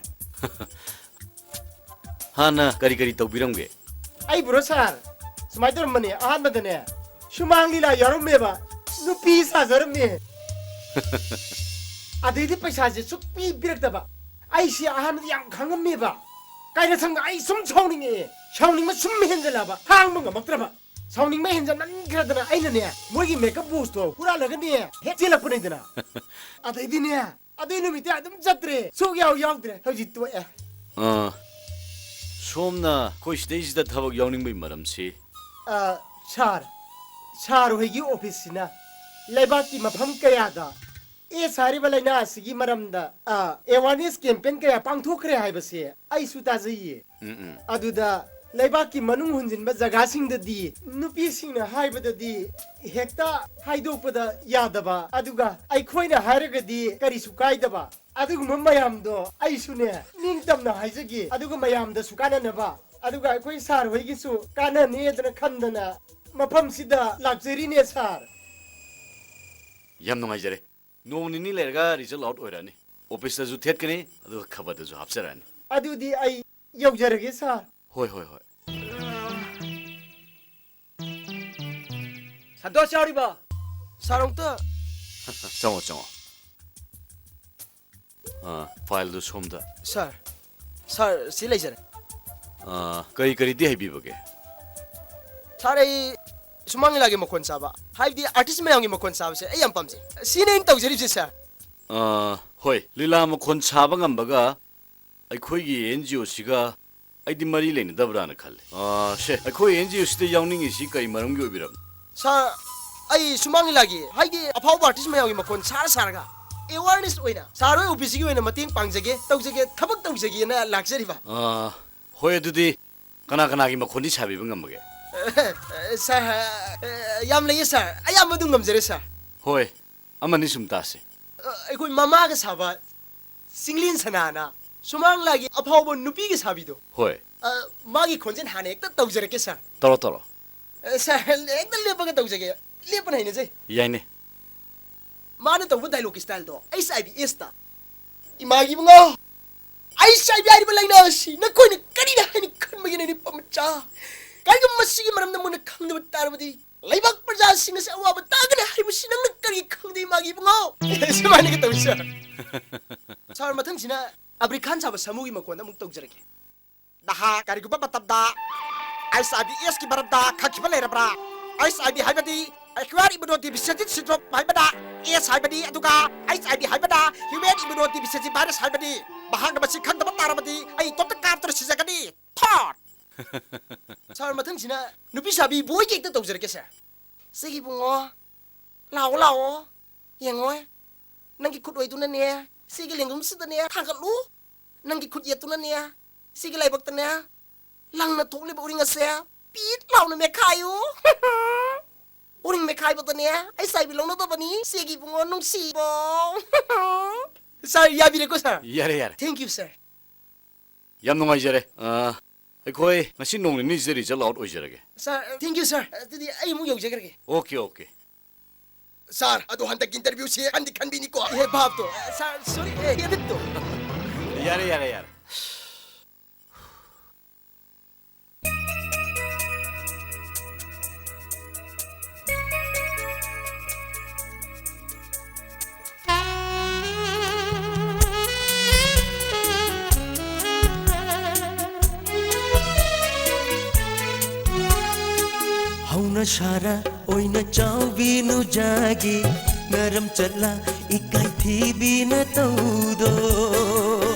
ꯍꯥꯟꯅ ꯀꯔꯤ ꯀꯔꯤ ꯇꯧꯕꯤꯔꯝꯒꯦ? ꯑꯩꯕꯨꯔꯣ ꯁꯥꯔ? ꯁꯨꯃꯥꯏꯅ ꯇꯧꯔꯝꯕꯅꯦ, ꯑꯍꯥꯟꯕꯗꯅꯦ ꯁꯨꯃꯥꯡ ꯂꯤꯂꯥ ꯌꯥꯎꯔꯝꯃꯦꯕ, ꯅꯨꯄꯤ ꯁꯥꯖꯔꯝꯃꯦ꯫ ꯑꯗꯩꯗꯤ ꯄꯩꯁꯥꯁꯦ ꯁꯨꯛꯄꯤ ꯄꯤꯔꯛꯇꯕ꯫ ꯑꯩꯁꯦ ꯑꯍꯥꯟꯕꯗ ꯌꯥꯝ ꯈꯪꯉꯝꯃꯦꯕ꯫ ꯀꯥꯏꯅ ꯁꯪꯗ ꯑꯩ ꯁꯨꯝ ꯁꯥꯎꯅꯤꯡꯉꯛꯑꯦ꯫ ꯁꯥꯎꯅꯤꯡꯕ ꯁꯨꯝ ꯍꯦꯟꯖꯜꯂꯛꯑꯕ, ꯈꯥꯡꯕ ꯉꯝꯃꯛꯇ꯭ꯔꯕ꯫ ꯁꯥꯎꯅꯤꯡꯕ ꯍꯦꯟꯖꯟꯃꯟꯈ꯭ꯔꯗꯅ ꯑꯩꯅꯅꯦ, ꯃꯣꯏꯒꯤ ꯃꯦꯀꯞ ꯕꯣꯛꯁꯇꯣ ꯍꯨꯔꯥꯜꯂꯒꯅꯦ ꯍꯦꯛ ꯆꯦꯜꯂꯛꯄꯅꯤꯗꯅ꯫ ꯑꯗꯩꯗꯤꯅꯦ, ꯑꯗꯨꯏ ꯅꯨꯃꯤꯠꯇ ꯑꯗꯨꯝ ꯆꯠꯇ꯭ꯔꯦ, ꯁꯨꯛ ꯌꯥꯎ ꯌꯥꯎꯗ꯭ꯔꯦ, ꯍꯧꯖꯤꯛ ꯇꯣꯛꯑꯦ꯫ ꯑꯥ, ꯁꯣꯝꯅ ꯑꯩꯈꯣꯏ ꯁꯤꯗꯩꯁꯤꯗ ꯊꯕꯛ ꯌꯥꯎꯅꯤꯡꯕꯒꯤ ꯃꯔꯝꯁꯤ? ꯑꯥ, ꯁꯥꯔ, ꯁꯥꯔ ꯍꯣꯏꯒꯤ ꯑꯣꯐꯤꯁꯁꯤꯅ ꯂꯩꯕꯥꯛꯀꯤ ꯃꯐꯝ ꯀꯌꯥꯗ ꯑꯦꯁ ꯍꯥꯏꯔꯤꯕ ꯂꯥꯏꯅꯥ ꯑꯁꯤꯒꯤ ꯃꯔꯝꯗ, ꯑꯥ, ꯑꯦꯋꯥꯔꯅꯦꯁ ꯀꯦꯝꯄꯦꯟ ꯀꯌꯥ ꯄꯥꯡꯊꯣꯛꯈ꯭ꯔꯦ ꯍꯥꯏꯕꯁꯦ ꯑꯩꯁꯨ ꯇꯥꯖꯩꯌꯦ꯫ ꯎꯝ, ꯎꯝ꯫ ꯑꯗꯨꯗ ꯂꯩꯕꯥꯛꯀꯤ ꯃꯅꯨꯡ ꯍꯨꯟꯖꯤꯟꯕ ꯖꯒꯥꯁꯤꯡꯗꯗꯤ ꯅꯨꯄꯤꯁꯤꯡꯅ ꯍꯥꯏꯕꯗꯗꯤ ꯍꯦꯛꯇ ꯍꯥꯏꯗꯣꯛꯄꯗ ꯌꯥꯗꯕ, ꯑꯗꯨꯒ ꯑꯩꯈꯣꯏꯅ ꯍꯥꯏꯔꯒꯗꯤ ꯀꯔꯤꯁꯨ ꯀꯥꯏꯗꯕ, ꯑꯗꯨꯒꯨꯝꯕ ꯃꯌꯥꯝꯗꯣ ꯑꯩꯁꯨꯅꯦ ꯅꯤꯡꯇꯝꯅ ꯍꯥꯏꯖꯒꯦ, ꯑꯗꯨꯒ ꯃꯌꯥꯝꯗꯁꯨ ꯀꯥꯟꯅꯅꯕ, ꯑꯗꯨꯒ ꯑꯩꯈꯣꯏ ꯁꯥꯔ ꯍꯣꯏꯒꯤꯁꯨ ꯀꯥꯟꯅꯅꯦꯗꯅ ꯈꯟꯗꯅ ꯃꯐꯝꯁꯤꯗ ꯂꯥꯛꯆꯔꯤꯅꯦ, ꯁꯥꯔ꯫ ꯌꯥꯝ ꯅꯨꯡꯉꯥꯏꯖꯔꯦ꯫ ꯅꯣꯡ ꯅꯤꯅꯤ ꯂꯩꯔꯒ ꯔꯤꯖꯜ ꯑꯥꯎꯠ ꯑꯣꯏꯔꯛꯑꯅꯤ꯫ ꯑꯣꯐꯤꯁꯇꯁꯨ ꯊꯦꯠꯀꯅꯤ, ꯑꯗꯨꯒ ꯈꯕꯔꯗꯁꯨ ꯍꯥꯞꯆꯔꯛꯑꯅꯤ꯫ ꯑꯗꯨꯗꯤ ꯑꯩ ꯌꯧꯖꯔꯒꯦ, ꯁꯥꯔ꯫ ꯍꯣꯏ, ꯍꯣꯏ, ꯍꯣꯏ꯫ ꯁꯟꯇꯣꯁ ꯌꯥꯎꯔꯤꯕꯣ? ꯁꯥꯔ, ꯑꯃꯨꯛꯇ꯫ ꯆꯪꯉꯣ, ꯆꯪꯉꯣ꯫ ꯑꯥ, ꯐꯥꯏꯜꯗꯨ ꯁꯣꯝꯗ꯫ ꯁꯥꯔ, ꯁꯥꯔ, ꯁꯤ ꯂꯩꯖꯔꯦ꯫ ꯑꯥ, ꯀꯔꯤ ꯀꯔꯤꯗꯤ ꯍꯩꯕꯤꯕꯒꯦ? ꯁꯥꯔ, ꯑꯩ ꯁꯨꯃꯥꯡ ꯂꯤꯂꯥꯒꯤ ꯃꯈꯣꯟ ꯁꯥꯕ, ꯍꯥꯏꯕꯗꯤ ꯑꯥꯔꯇꯤꯁ ꯃꯌꯥꯝꯒꯤ ꯃꯈꯣꯟ ꯁꯥꯕꯁꯦ ꯑꯩ ꯌꯥꯝ ꯄꯥꯝꯖꯩ꯫ ꯁꯤꯅꯦ ꯑꯩꯅ ꯇꯧꯖꯔꯤꯕꯁꯦ, ꯁꯥꯔ꯫ ꯑꯥ, ꯍꯣꯏ, ꯂꯤꯂꯥ ꯃꯈꯣꯟ ꯁꯥꯕ ꯉꯝꯕꯒ ꯑꯩꯈꯣꯏꯒꯤ ꯑꯦꯟ ꯖꯤ ꯑꯣꯁꯤꯒ ꯑꯩꯗꯤ ꯃꯔꯤ ꯂꯩꯅꯗꯕ꯭ꯔꯥꯅ ꯈꯜꯂꯦ꯫ ꯑꯥ, ꯁꯦ, ꯑꯩꯈꯣꯏ ꯑꯦꯟ ꯖꯤ ꯑꯣꯁꯤꯗ ꯌꯥꯎꯅꯤꯡꯉꯤꯁꯤ ꯀꯔꯤ ꯃꯔꯝꯒꯤ ꯑꯣꯏꯕꯤꯔꯕꯅꯣ? ꯁꯥꯔ, ꯑꯩ ꯁꯨꯃꯥꯡ ꯂꯤꯂꯥꯒꯤ, ꯍꯥꯏꯗꯤ ꯑꯐꯥꯎꯕ ꯑꯥꯔꯇꯤꯁ ꯃꯌꯥꯝꯒꯤ ꯃꯈꯣꯟ ꯁꯥꯔ ꯁꯥꯔꯒ ꯑꯦꯋꯥꯔꯅꯦꯁ ꯑꯣꯏꯅ ꯁꯥꯔ ꯍꯣꯏ ꯑꯣꯐꯤꯁꯀꯤ ꯑꯣꯏꯅ ꯃꯇꯦꯡ ꯄꯥꯡꯖꯒꯦ, ꯇꯧꯖꯒꯦ, ꯊꯕꯛ ꯇꯧꯖꯒꯦꯅ ꯂꯥꯛꯆꯔꯤꯕ꯫ ꯑꯥ, ꯍꯣꯏ, ꯑꯗꯨꯗꯤ ꯀꯅꯥ ꯀꯅꯥꯒꯤ ꯃꯈꯣꯟꯗꯤ ꯁꯥꯕꯤꯕ ꯉꯝꯃꯒꯦ? ꯁꯥꯔ, ꯌꯥꯝ ꯂꯩꯌꯦ ꯁꯥꯔ, ꯑꯌꯥꯝꯕ ꯑꯗꯨꯝ ꯉꯝꯖꯔꯦ ꯁꯥꯔ꯫ ꯍꯣꯏ, ꯑꯃꯅꯤ ꯁꯨꯝ ꯇꯥꯁꯤ꯫ ꯑꯩꯈꯣꯏ ꯃꯃꯥꯒ ꯁꯥꯕ ꯆꯤꯡꯂꯦꯟ ꯁꯅꯥꯅ, ꯁꯨꯃꯥꯡ ꯂꯤꯂꯥꯒꯤ ꯑꯐꯥꯎꯕ ꯅꯨꯄꯤꯒ ꯁꯥꯕꯤꯗꯣ꯫ ꯍꯣꯏ꯫ ꯑ, ꯃꯥꯒꯤ ꯈꯣꯟꯖꯦꯜ ꯍꯥꯟꯅ ꯍꯦꯛꯇ ꯇꯧꯖꯔꯛꯀꯦ ꯁꯥꯔ꯫ ꯇꯧꯔꯣ, ꯇꯧꯔꯣ꯫ ꯑ, ꯁꯥꯔ, ꯍꯦꯛꯇ ꯂꯦꯞꯄꯒ ꯇꯧꯖꯒꯦ꯫ ꯂꯦꯞꯄꯅ ꯍꯩꯅꯖꯩ꯫ ꯌꯥꯏꯅꯦ꯫ ꯃꯥꯅ ꯇꯧꯕ ꯗꯥꯏꯂꯣꯒꯀꯤ ꯁ꯭ꯇꯥꯏꯜꯗꯣ, "ꯑꯩꯆ ꯑꯥꯏ ꯚꯤ ꯑꯦꯁꯇ ꯏꯃꯥꯒꯤ ꯏꯕꯨꯡꯉꯣ, ꯑꯩꯆ ꯑꯥꯏ ꯚꯤ ꯍꯥꯏꯔꯤꯕ ꯂꯥꯏꯅꯥ ꯑꯁꯤ ꯅꯈꯣꯏꯅ ꯀꯔꯤꯅ ꯍꯥꯏꯅ ꯈꯟꯕꯒꯤꯅ ꯅꯨꯄꯥ ꯃꯆꯥ? ꯀꯔꯤꯒꯨꯝꯕ ꯃꯁꯤꯒꯤ ꯃꯔꯝꯗ ꯃꯨꯟꯅ ꯈꯪꯗꯕ ꯇꯥꯔꯕꯗꯤ, ꯂꯩꯕꯥꯛ ꯄ꯭ꯔꯖꯥꯁꯤꯡ ꯑꯁꯤ ꯑꯋꯥꯕ ꯇꯥꯒꯅꯤ ꯍꯥꯏꯕꯁꯤ ꯅꯪꯅ ꯀꯔꯤ ꯈꯪꯗꯦ, ꯏꯃꯥꯒꯤ ꯏꯕꯨꯡꯉꯣ?" ꯁꯨꯃꯥꯏꯅꯒ ꯇꯧꯏ, ꯁꯥꯔ꯫ ꯁꯥꯔ, ꯃꯊꯪꯁꯤꯅ ꯑꯕ꯭ꯔꯤ ꯈꯥꯟ ꯁꯥꯕ ꯁꯥꯃꯨꯒꯤ ꯃꯈꯣꯟꯗ ꯑꯃꯨꯛ ꯇꯧꯖꯔꯒꯦ꯫ ꯅꯍꯥꯛ ꯀꯔꯤꯒꯨꯝꯕ ꯃꯇꯝꯗ ꯑꯩꯆ ꯑꯥꯏ ꯚꯤ ꯑꯦꯁꯀꯤ ꯃꯔꯝꯗ ꯈꯪꯈꯤꯕ ꯂꯩꯔꯕ꯭ꯔꯥ? ꯑꯩꯆ ꯑꯥꯏ ꯚꯤ ꯍꯥꯏꯕꯗꯤ Acquired Immunodeficiency Syndrome ꯍꯥꯏꯕꯅ ꯑꯦꯁ ꯍꯥꯏꯕꯅꯤ, ꯑꯗꯨꯒ ꯑꯩꯆ ꯑꯥꯏ ꯚꯤ ꯍꯥꯏꯕꯅ Human Immunodeficiency Virus ꯍꯥꯏꯕꯅꯤ꯫ ꯃꯍꯥꯛꯅ ꯃꯁꯤ ꯈꯪꯗꯕ ꯇꯥꯔꯕꯗꯤ ꯑꯩ ꯏꯇꯣꯝꯇ ꯀꯥꯞꯇꯨꯅ ꯁꯤꯖꯒꯅꯤ꯫ ꯊꯣꯠ! ꯁꯥꯔ, ꯃꯊꯪꯁꯤꯅ ꯅꯨꯄꯤ ꯁꯥꯕꯤ ꯕꯣꯏꯒꯤ ꯍꯦꯛꯇ ꯇꯧꯖꯔꯛꯀꯦ, ꯁꯥꯔ꯫ ꯁꯤꯒꯤ ꯏꯕꯨꯡꯉꯣ, ꯂꯥꯛꯑꯣ, ꯂꯥꯛꯑꯣ꯫ ꯌꯦꯡꯉꯣ, ꯅꯪꯒꯤ ꯈꯨꯠ ꯑꯣꯏꯗꯨꯅꯅꯦ, ꯁꯤꯒꯤ ꯂꯦꯡꯒꯨꯝꯁꯤꯗꯅꯦ ꯊꯥꯡꯒꯠꯂꯨ꯫ ꯅꯪꯒꯤ ꯈꯨꯠ ꯌꯦꯠꯇꯨꯅꯅꯦ, ꯁꯤꯒꯤ ꯂꯥꯏꯕꯛꯇꯅꯦ, ꯂꯪꯅ ꯊꯣꯛꯂꯤꯕ ꯎꯔꯤꯡ ꯑꯁꯦ ꯄꯤꯠ ꯂꯥꯎꯅ ꯃꯦꯠꯈꯥꯏꯌꯨ꯫ ꯎꯔꯤꯡ ꯃꯦꯠꯈꯥꯏꯕꯗꯅꯦ, ꯑꯩꯆ ꯑꯥꯏ ꯚꯤ ꯂꯧꯅꯗꯕꯅꯤ, ꯁꯤꯒꯤ ꯏꯕꯨꯡꯉꯣ ꯅꯨꯡꯁꯤꯕꯣ꯫ ꯁꯥꯔ, ꯌꯥꯕꯤꯔꯦꯀꯣ, ꯁꯥꯔ? ꯌꯥꯔꯦ, ꯌꯥꯔꯦ꯫ Thank you, ꯁꯥꯔ꯫ ꯌꯥꯝ ꯅꯨꯡꯉꯥꯏꯖꯔꯦ꯫ ꯑ, ꯑꯩꯈꯣꯏ ꯉꯁꯤ ꯅꯣꯡ ꯅꯤꯅꯤꯁꯤꯗ result out ꯑꯣꯏꯖꯔꯒꯦ꯫ Sir, thank you, ꯁꯥꯔ꯫ ꯑꯗꯨꯗꯤ ꯑꯩ ꯑꯃꯨꯛ ꯌꯧꯖꯈ꯭ꯔꯒꯦ꯫ Okay, okay꯫ ꯁꯥꯔ, ꯑꯗꯣ ꯍꯟꯗꯛꯀꯤ interviewꯁꯤ ꯈꯟꯗꯤ ꯈꯟꯕꯤꯅꯤꯀꯣ? ꯍꯦ, ꯚꯥꯞꯇꯣ꯫ ꯁꯥꯔ, sorry, ꯍꯦ, habitꯇꯣ꯫ ꯌꯥꯔꯦ, ꯌꯥꯔꯦ, ꯌꯥꯔꯦ꯫ ꯍꯧꯅ ꯁꯥꯔ ꯑꯣꯏꯅ ꯆꯥꯎꯕꯤ ꯅꯨꯖꯥꯒꯤ ꯅꯔꯝ ꯆꯠꯂ ꯏꯀꯥꯏ ꯊꯤꯕꯤ ꯅꯇꯧꯗꯣ꯫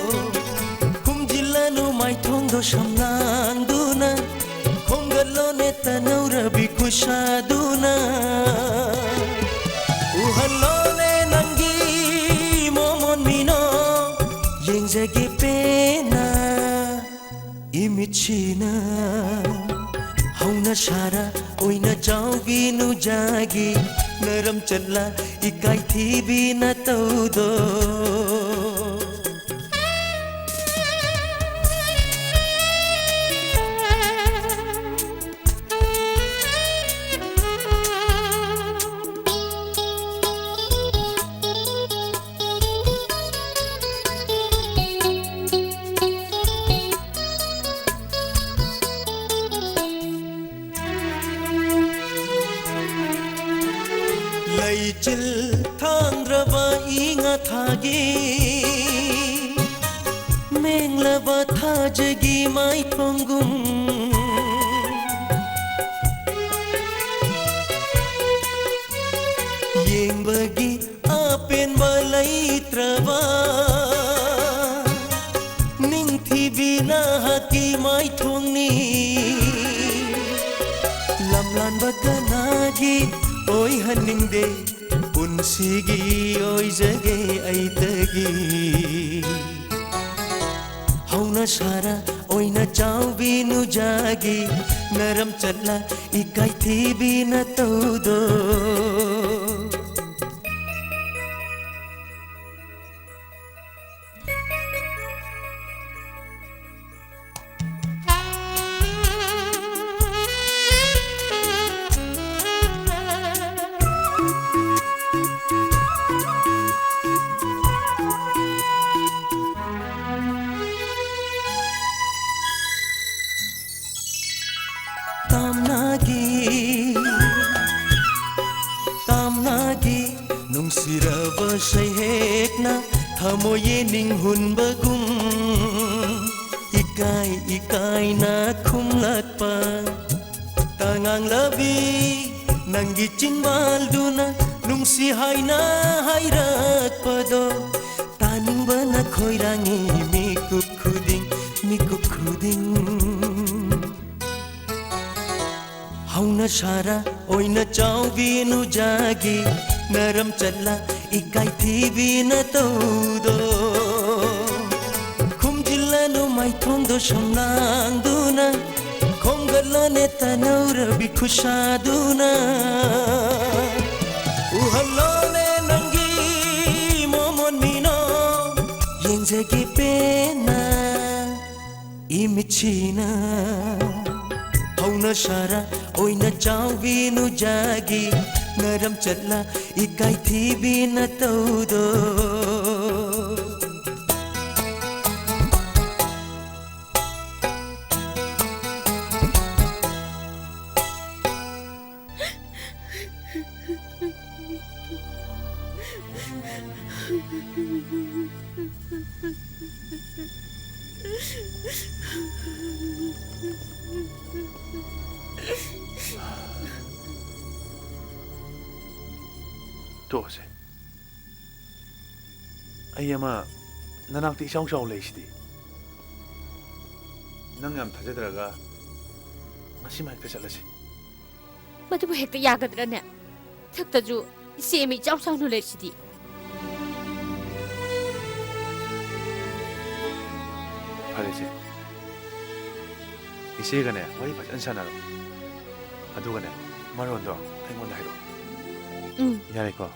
ꯈꯨꯝꯖꯤꯜꯂꯅꯨ ꯃꯥꯏꯊꯣꯡꯗꯣ ꯁꯝꯂꯥꯡꯗꯨꯅ, ꯈꯣꯝꯒꯠꯂꯣꯅꯦ ꯇꯅꯧꯔꯕꯤ ꯈꯨꯠꯁꯥꯗꯨꯅ꯫ ꯎꯍꯜꯂꯣꯅꯦ ꯅꯪꯒꯤ ꯃꯣꯃꯣꯟ ꯃꯤꯅꯣ, ꯌꯦꯡꯖꯒꯦ ꯄꯦꯟꯅ꯫ ꯏꯃꯤꯠꯁꯤꯅ ꯍꯧꯅ ꯁꯥꯔ ꯑꯣꯏꯅ ꯆꯥꯎꯕꯤ ꯅꯨꯖꯥꯒꯤ ꯅꯔꯝ ꯆꯠꯂ ꯏꯀꯥꯏ ꯊꯤꯕꯤ ꯅꯇꯧꯗꯣ꯫ ꯊꯥꯡꯗ꯭ꯔꯕ ꯏꯉꯥ ꯊꯥꯒꯤ ꯃꯦꯡꯂꯕ ꯊꯥꯖꯒꯤ ꯃꯥꯏꯊꯣꯡꯒꯨꯝ ꯌꯦꯡꯕꯒꯤ ꯑꯄꯦꯟꯕ ꯂꯩꯇ꯭ꯔꯕ ꯅꯤꯡꯊꯤꯕꯤ ꯅꯍꯥꯛꯀꯤ ꯃꯥꯏꯊꯣꯡꯅꯤ꯫ ꯂꯝꯂꯥꯟꯕ ꯀꯅꯥꯒꯤ ꯑꯣꯏꯍꯟꯅꯤꯡꯗꯦ, ꯄꯨꯟꯁꯤꯒꯤ ꯑꯣꯏꯖꯒꯦ ꯑꯩꯇꯒꯤ꯫ ꯍꯧꯅ ꯁꯥꯔ ꯑꯣꯏꯅ ꯆꯥꯎꯕꯤ ꯅꯨꯖꯥꯒꯤ ꯅꯔꯝ ꯆꯠꯂ ꯏꯀꯥꯏ ꯊꯤꯕꯤ ꯅꯇꯧꯗꯣ꯫ ꯇꯥꯝꯅꯥꯒꯤ, ꯇꯥꯝꯅꯥꯒꯤ ꯅꯨꯡꯁꯤꯔꯕ ꯁꯩꯍꯦꯛꯅ ꯊꯃꯣꯏ ꯌꯦꯅꯤꯡ ꯍꯨꯟꯕꯒꯨꯝ ꯏꯀꯥꯏ ꯏꯀꯥꯏꯅ ꯈꯨꯝꯂꯛꯄ꯫ ꯇꯉꯥꯡꯂꯕꯤ ꯅꯪꯒꯤ ꯆꯤꯟꯕꯥꯜꯗꯨꯅ ꯅꯨꯡꯁꯤ ꯍꯥꯏꯅ ꯍꯥꯏꯔꯛꯄꯗꯣ ꯇꯥꯅꯤꯡꯕꯅ ꯈꯣꯏꯔꯥꯡꯉꯤ ꯃꯤꯀꯨꯞ ꯈꯨꯗꯤꯡ, ꯃꯤꯀꯨꯞ ꯈꯨꯗꯤꯡ꯫ ꯍꯧꯅ ꯁꯥꯔ ꯑꯣꯏꯅ ꯆꯥꯎꯕꯤ ꯅꯨꯖꯥꯒꯤ ꯅꯔꯝ ꯆꯠꯂ ꯏꯀꯥꯏ ꯊꯤꯕꯤ ꯅꯇꯧꯗꯣ꯫ ꯈꯨꯝꯖꯤꯜꯂꯅꯨ ꯃꯥꯏꯊꯣꯡꯗꯣ ꯁꯝꯂꯥꯡꯗꯨꯅ, ꯈꯣꯝꯒꯠꯂꯣꯅꯦ ꯇꯅꯧꯔꯕꯤ ꯈꯨꯠꯁꯥꯗꯨꯅ꯫ ꯎꯍꯜꯂꯣꯅꯦ ꯅꯪꯒꯤ ꯃꯣꯃꯣꯟ ꯃꯤꯅꯣ, ꯌꯦꯡꯖꯒꯦ ꯄꯦꯟꯅ꯫ ꯏꯃꯤꯠꯁꯤꯅ ꯍꯧꯅ ꯁꯥꯔ ꯑꯣꯏꯅ ꯆꯥꯎꯕꯤ ꯅꯨꯖꯥꯒꯤ ꯅꯔꯝ ꯆꯠꯂ ꯏꯀꯥꯏ ꯊꯤꯕꯤ ꯅꯇꯧꯗꯣ꯫ ꯇꯣꯛꯑꯁꯦ꯫ ꯑꯩ ꯑꯃ ꯅꯅꯥꯛꯇ ꯏꯆꯥꯎ ꯆꯥꯎ ꯂꯩꯁꯤꯗꯤ꯫ ꯅꯪ ꯌꯥꯝ ꯊꯥꯖꯗ꯭ꯔꯒ ꯉꯁꯤꯃꯛ ꯍꯦꯛꯇ ꯆꯠꯂꯁꯤ꯫ ꯃꯗꯨꯕꯨ ꯍꯦꯛꯇ ꯌꯥꯒꯗ꯭ꯔꯅꯦ? ꯃꯊꯛꯇꯁꯨ ꯏꯆꯦ ꯑꯃ ꯏꯆꯥꯎ ꯆꯥꯎꯅ ꯂꯩꯔꯤꯁꯤꯗꯤ꯫ ꯐꯔꯦꯁꯦ, ꯏꯆꯦꯒꯅꯦ ꯋꯥꯔꯤ ꯐꯖꯅ ꯁꯥꯟꯅꯔꯣ, ꯑꯗꯨꯒꯅꯦ ꯃꯔꯣꯟꯗꯣ ꯑꯩꯉꯣꯟꯗ ꯍꯥꯏꯔꯛꯑꯣ꯫ ꯎꯝ꯫ ꯌꯥꯔꯦꯀꯣ?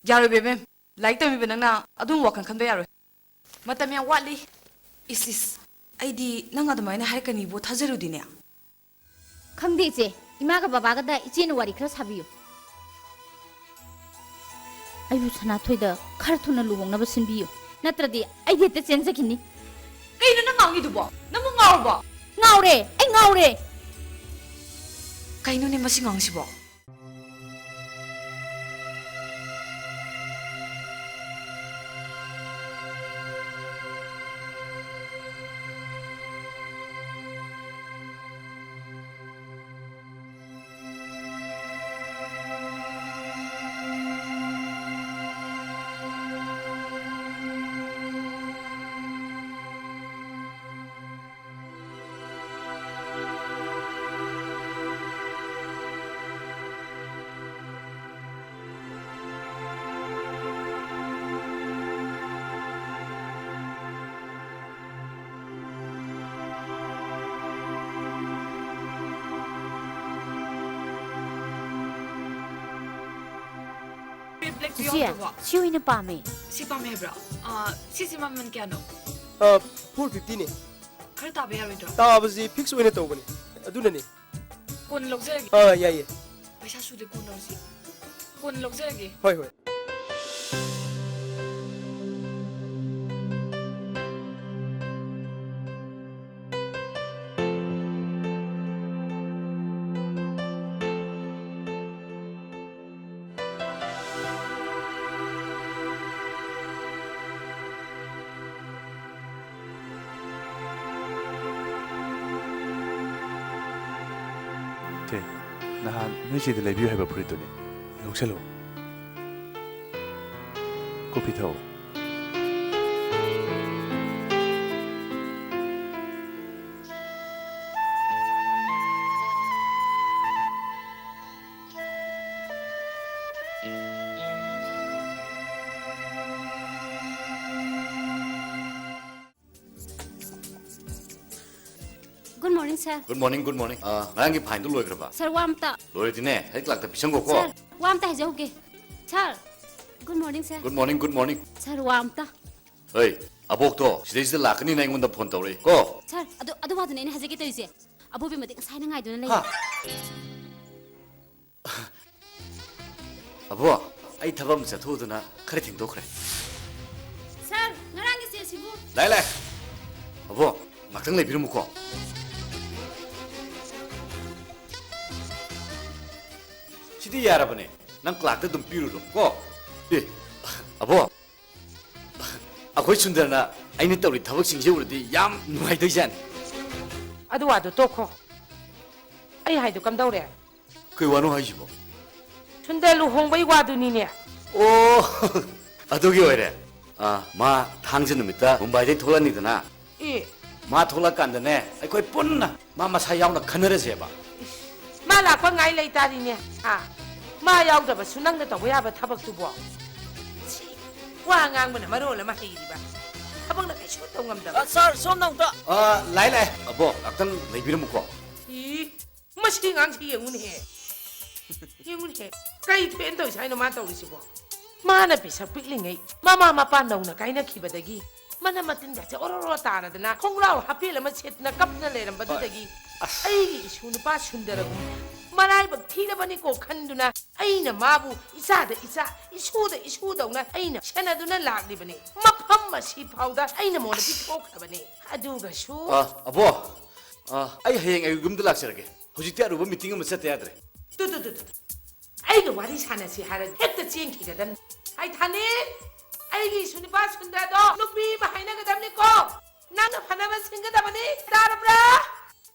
ꯌꯥꯔꯣꯏ ꯕꯦꯕꯦꯝ, ꯂꯥꯏꯔꯤꯛ ꯇꯝꯃꯤꯕ ꯅꯪꯅ ꯑꯗꯨꯝ ꯋꯥꯈꯜ ꯈꯟꯕ ꯌꯥꯔꯣꯏ꯫ ꯃꯇꯝ ꯌꯥꯝ ꯋꯥꯠꯂꯤ꯫ ꯏꯁ ꯏꯁ, ꯑꯩꯗꯤ ꯅꯪ ꯑꯗꯨꯃꯥꯏꯅ ꯍꯥꯏꯔꯛꯀꯅꯤꯕꯨ ꯊꯥꯖꯔꯨꯗꯤꯅꯦ꯫ ꯈꯪꯗꯦ ꯏꯆꯦ, ꯏꯃꯥꯒ ꯕꯕꯥꯒꯗ ꯏꯆꯦꯅ ꯋꯥꯔꯤ ꯈꯔ ꯁꯥꯕꯤꯌꯨ꯫ ꯑꯩꯕꯨ ꯁꯅꯥꯊꯣꯏꯗ ꯈꯔ ꯊꯨꯅ ꯂꯨꯍꯣꯡꯅꯕ ꯁꯤꯟꯕꯤꯌꯨ, ꯅꯠꯇ꯭ꯔꯗꯤ ꯑꯩꯗꯤ ꯍꯦꯛꯇ ꯆꯦꯟꯖꯈꯤꯅꯤ꯫ ꯀꯩꯅꯣ ꯅꯪ ꯉꯥꯡꯉꯤꯗꯨꯕꯣ? ꯅꯪꯕꯨ ꯉꯥꯎꯔꯕꯣ? ꯉꯥꯎꯔꯦ, ꯑꯩ ꯉꯥꯎꯔꯦ꯫ ꯀꯩꯅꯣꯅꯦ ꯃꯁꯤ ꯉꯥꯡꯁꯤꯕꯣ? ꯕ꯭ꯂꯦꯛꯇꯨ ꯆꯤꯆꯦ, ꯌꯥꯎꯗ꯭ꯔꯕꯣ? ꯁꯤ ꯑꯣꯏꯅ ꯄꯥꯝꯃꯦ꯫ ꯁꯤ ꯄꯥꯝꯃꯦ ꯍꯥꯏꯕ꯭ꯔꯣ? ꯑꯥ, ꯁꯤꯁꯦ ꯃꯃꯜ ꯀꯌꯥꯅꯣ? ꯑꯥ, ꯐꯣꯔ ꯐꯤꯐꯇꯤꯅꯦ꯫ ꯈꯔ ꯇꯥꯕ ꯌꯥꯔꯣꯏꯗ꯭ꯔꯣ? ꯇꯥꯕꯁꯤ ꯐꯤꯛꯁ ꯑꯣꯏꯅ ꯇꯧꯕꯅꯦ, ꯑꯗꯨꯅꯅꯦ꯫ ꯀꯣꯟꯅ ꯂꯧꯖꯔꯒꯦ꯫ ꯑꯥ, ꯌꯥꯏꯌꯦ꯫ ꯄꯩꯁꯥ ꯁꯨꯗꯦ, ꯀꯣꯟꯅ ꯂꯧꯁꯤ꯫ ꯀꯣꯟꯅ ꯂꯧꯖꯔꯒꯦ꯫ ꯍꯣꯏ, ꯍꯣꯏ꯫ ꯁꯦ, ꯅꯍꯥꯟ ꯅꯣꯏ ꯆꯦꯗ ꯂꯩꯕꯤꯌꯨ ꯍꯥꯏꯕ ꯐꯨꯔꯤꯠꯇꯨꯅꯤ꯫ ꯂꯧꯁꯜꯂꯨ꯫ ꯀꯣꯐꯤ ꯊꯛꯎ꯫ Good morning, sir. Good morning, good morning. ꯑꯥ, ꯉꯔꯥꯡꯒꯤ fineꯗꯨ ꯂꯣꯏꯈ꯭ꯔꯕ? Sir, ꯋꯥ ꯑꯝꯇ꯫ ꯂꯣꯏꯔꯗꯤꯅꯦ, ꯍꯦꯛ ꯂꯥꯛꯇ ꯄꯤꯁꯟꯈꯣꯀꯣ꯫ Sir, ꯋꯥ ꯑꯝꯇ ꯍꯥꯏꯖꯍꯧꯒꯦ꯫ Sir, good morning, sir. Good morning, good morning. Sir, ꯋꯥ ꯑꯝꯇ꯫ ꯍꯩ, ꯑꯕꯣꯛꯇꯣ ꯁꯤꯗꯩꯁꯤꯗ ꯂꯥꯛꯀꯅꯤꯅ ꯑꯩꯉꯣꯟꯗ phone ꯇꯧꯔꯛꯏ ꯀꯣ꯫ Sir, ꯑꯗꯨ, ꯑꯗꯨ ꯋꯥꯗꯨꯅꯦ ꯑꯩꯅ ꯍꯥꯏꯖꯒꯦ ꯇꯧꯔꯤꯁꯦ꯫ ꯑꯕꯣꯛ ꯕꯦꯝꯃꯗꯤ ꯉꯁꯥꯏꯅ ꯉꯥꯏꯗꯨꯅ ꯂꯩ꯫ ꯍꯥ? ꯑꯕꯣ, ꯑꯩ ꯊꯕꯛ ꯑꯃ ꯆꯠꯊꯣꯛꯎꯗꯅ ꯈꯔ ꯊꯦꯡꯗꯣꯛꯈ꯭ꯔꯦ꯫ Sir, ꯉꯔꯥꯡꯒꯤ ꯆꯦꯁꯤꯕꯨ? ꯂꯥꯛꯑꯦ, ꯂꯥꯛꯑꯦ꯫ ꯑꯕꯣ, ꯉꯥꯛꯇꯪ ꯂꯩꯕꯤꯔꯝꯃꯨꯀꯣ꯫ ꯁꯤꯗꯤ ꯌꯥꯔꯕꯅꯦ, ꯅꯪ clerkꯇ ꯑꯗꯨꯝ ꯄꯤꯔꯨꯔꯣ ꯀꯣ꯫ ꯑꯦ, ꯑꯕꯣ, ꯑꯩꯈꯣꯏ ꯁꯨꯟꯗꯔꯅ ꯑꯩꯅ ꯇꯧꯔꯤ ꯊꯕꯛꯁꯤꯡꯁꯦ ꯎꯔꯗꯤ ꯌꯥꯝ ꯅꯨꯡꯉꯥꯏꯗꯣꯏꯖꯥꯠꯅꯤ꯫ ꯑꯗꯨ ꯋꯥꯗꯣ ꯇꯣꯛꯈꯣ꯫ ꯑꯩ ꯍꯥꯏꯗꯣ ꯀꯝꯗꯧꯔꯦ? ꯀꯩ ꯋꯥꯅꯣ ꯍꯥꯏꯁꯤꯕꯣ? ꯁꯨꯟꯗꯔ ꯂꯨꯍꯣꯡꯕꯩ ꯋꯥꯗꯨꯅꯤꯅꯦ꯫ ꯑꯣ, ꯑꯗꯨꯒꯤ ꯑꯣꯏꯔꯦ꯫ ꯑꯥ, ꯃꯥ ꯊꯥꯡꯖ ꯅꯨꯃꯤꯠꯇ ꯃꯨꯝꯕꯥꯏꯗꯩ ꯊꯣꯛꯂꯛꯑꯅꯤꯗꯅ꯫ ꯑꯦ꯫ ꯃꯥ ꯊꯣꯛꯂꯛꯀꯥꯟꯗꯅꯦ, ꯑꯩꯈꯣꯏ ꯄꯨꯟꯅ ꯃꯥ ꯃꯁꯥ ꯌꯥꯎꯅ ꯈꯟꯅꯔꯁꯦꯕ꯫ ꯏꯁ, ꯃꯥ ꯂꯥꯛꯄ ꯉꯥꯏ ꯂꯩ ꯇꯥꯔꯤꯅꯦ꯫ ꯑꯥ, ꯃꯥ ꯌꯥꯎꯗꯕꯁꯨ ꯅꯪꯅ ꯇꯧꯕ ꯌꯥꯕ ꯊꯕꯛꯇꯨꯕꯣ? ꯁꯤ, ꯋꯥ ꯉꯥꯡꯕꯅ ꯃꯔꯣꯜ ꯑꯃ ꯍꯩꯔꯤꯕ, ꯊꯕꯛꯅ ꯀꯩꯁꯨ ꯇꯧ ꯉꯝꯗꯕ꯫ ꯑ, sir, ꯁꯣꯝꯗ ꯑꯃꯨꯛꯇ꯫ ꯑ, ꯂꯥꯛꯑꯦ, ꯂꯥꯛꯑꯦ꯫ ꯑꯕꯣ, ꯉꯥꯛꯇꯪ ꯂꯩꯕꯤꯔꯝꯃꯨꯀꯣ꯫ ꯏ, ꯃꯁꯤ ꯑꯉꯥꯡꯁꯤ ꯌꯦꯡꯉꯨꯅꯦꯍꯦ꯫ ꯌꯦꯡꯉꯨꯅꯦꯍꯦ꯫ ꯀꯩ ꯊꯣꯛꯑꯦꯅ ꯇꯧꯔꯤꯁꯦ ꯍꯥꯏꯅꯣ ꯃꯥ ꯇꯧꯔꯤꯁꯤꯕꯣ? ꯃꯥꯅ ꯄꯤꯁꯛ ꯄꯤꯛꯂꯤꯉꯩ ꯃꯃꯥ ꯃꯄꯥ ꯅꯧꯅ ꯀꯥꯏꯅꯈꯤꯕꯗꯒꯤ ꯃꯅꯝ ꯃꯇꯤꯟꯒꯁꯦ ꯑꯣꯔꯣ ꯑꯣꯔꯣ ꯇꯥꯔꯗꯅ ꯈꯣꯡꯒ꯭ꯔꯥꯎ ꯍꯥꯄꯦꯜ ꯑꯃ ꯁꯦꯠꯇꯅ ꯀꯞꯇꯅ ꯂꯩꯔꯝꯕꯗꯨꯗꯒꯤ ꯑꯁ꯫ ꯑꯩꯒꯤ ꯏꯁꯨ ꯅꯨꯄꯥ ꯁꯨꯟꯗꯔꯒꯨꯝ ꯃꯔꯥꯏꯕꯛ ꯊꯤꯔꯕꯅꯤꯀꯣ ꯈꯟꯗꯨꯅ ꯑꯩꯅ ꯃꯥꯕꯨ ꯏꯆꯥꯗ ꯏꯆꯥ, ꯏꯁꯨꯗ ꯏꯁꯨꯗꯧꯅ ꯑꯩꯅ ꯁꯦꯟꯅꯗꯨꯅ ꯂꯥꯛꯂꯤꯕꯅꯤ꯫ ꯃꯐꯝ ꯑꯁꯤ ꯐꯥꯎꯗ ꯑꯩꯅ ꯃꯉꯣꯟꯗ ꯄꯤꯊꯣꯛꯈ꯭ꯔꯕꯅꯤ꯫ ꯑꯗꯨꯒꯁꯨ ꯑ, ꯑꯕꯣ, ꯑ, ꯑꯩ ꯍꯌꯦꯡ ꯑꯌꯨꯛ ꯌꯨꯝꯗ ꯂꯥꯛꯆꯔꯒꯦ꯫ ꯍꯧꯖꯤꯛꯇꯤ ꯑꯔꯨꯕ meeting ꯑꯃ ꯆꯠꯇ ꯌꯥꯗ꯭ꯔꯦ꯫ Two, two, two, two, two. ꯑꯩꯒ ꯋꯥꯔꯤ ꯁꯥꯟꯅꯁꯤ ꯍꯥꯏꯔꯗꯤ ꯍꯦꯛꯇ ꯆꯦꯟꯈꯤꯒꯗꯝꯅꯤ꯫ ꯑꯩ ꯊꯥꯅꯤ, ꯑꯩꯒꯤ ꯏꯁꯨ ꯅꯨꯄꯥ ꯁꯨꯟꯗꯔꯗꯣ ꯅꯨꯄꯤ ꯑꯃ ꯍꯥꯏꯅꯒꯗꯕꯅꯤꯀꯣ꯫ ꯅꯪꯅ ꯐꯅꯕ ꯁꯤꯟꯒꯗꯕꯅꯤ꯫ ꯇꯥꯔꯕ꯭ꯔꯥ?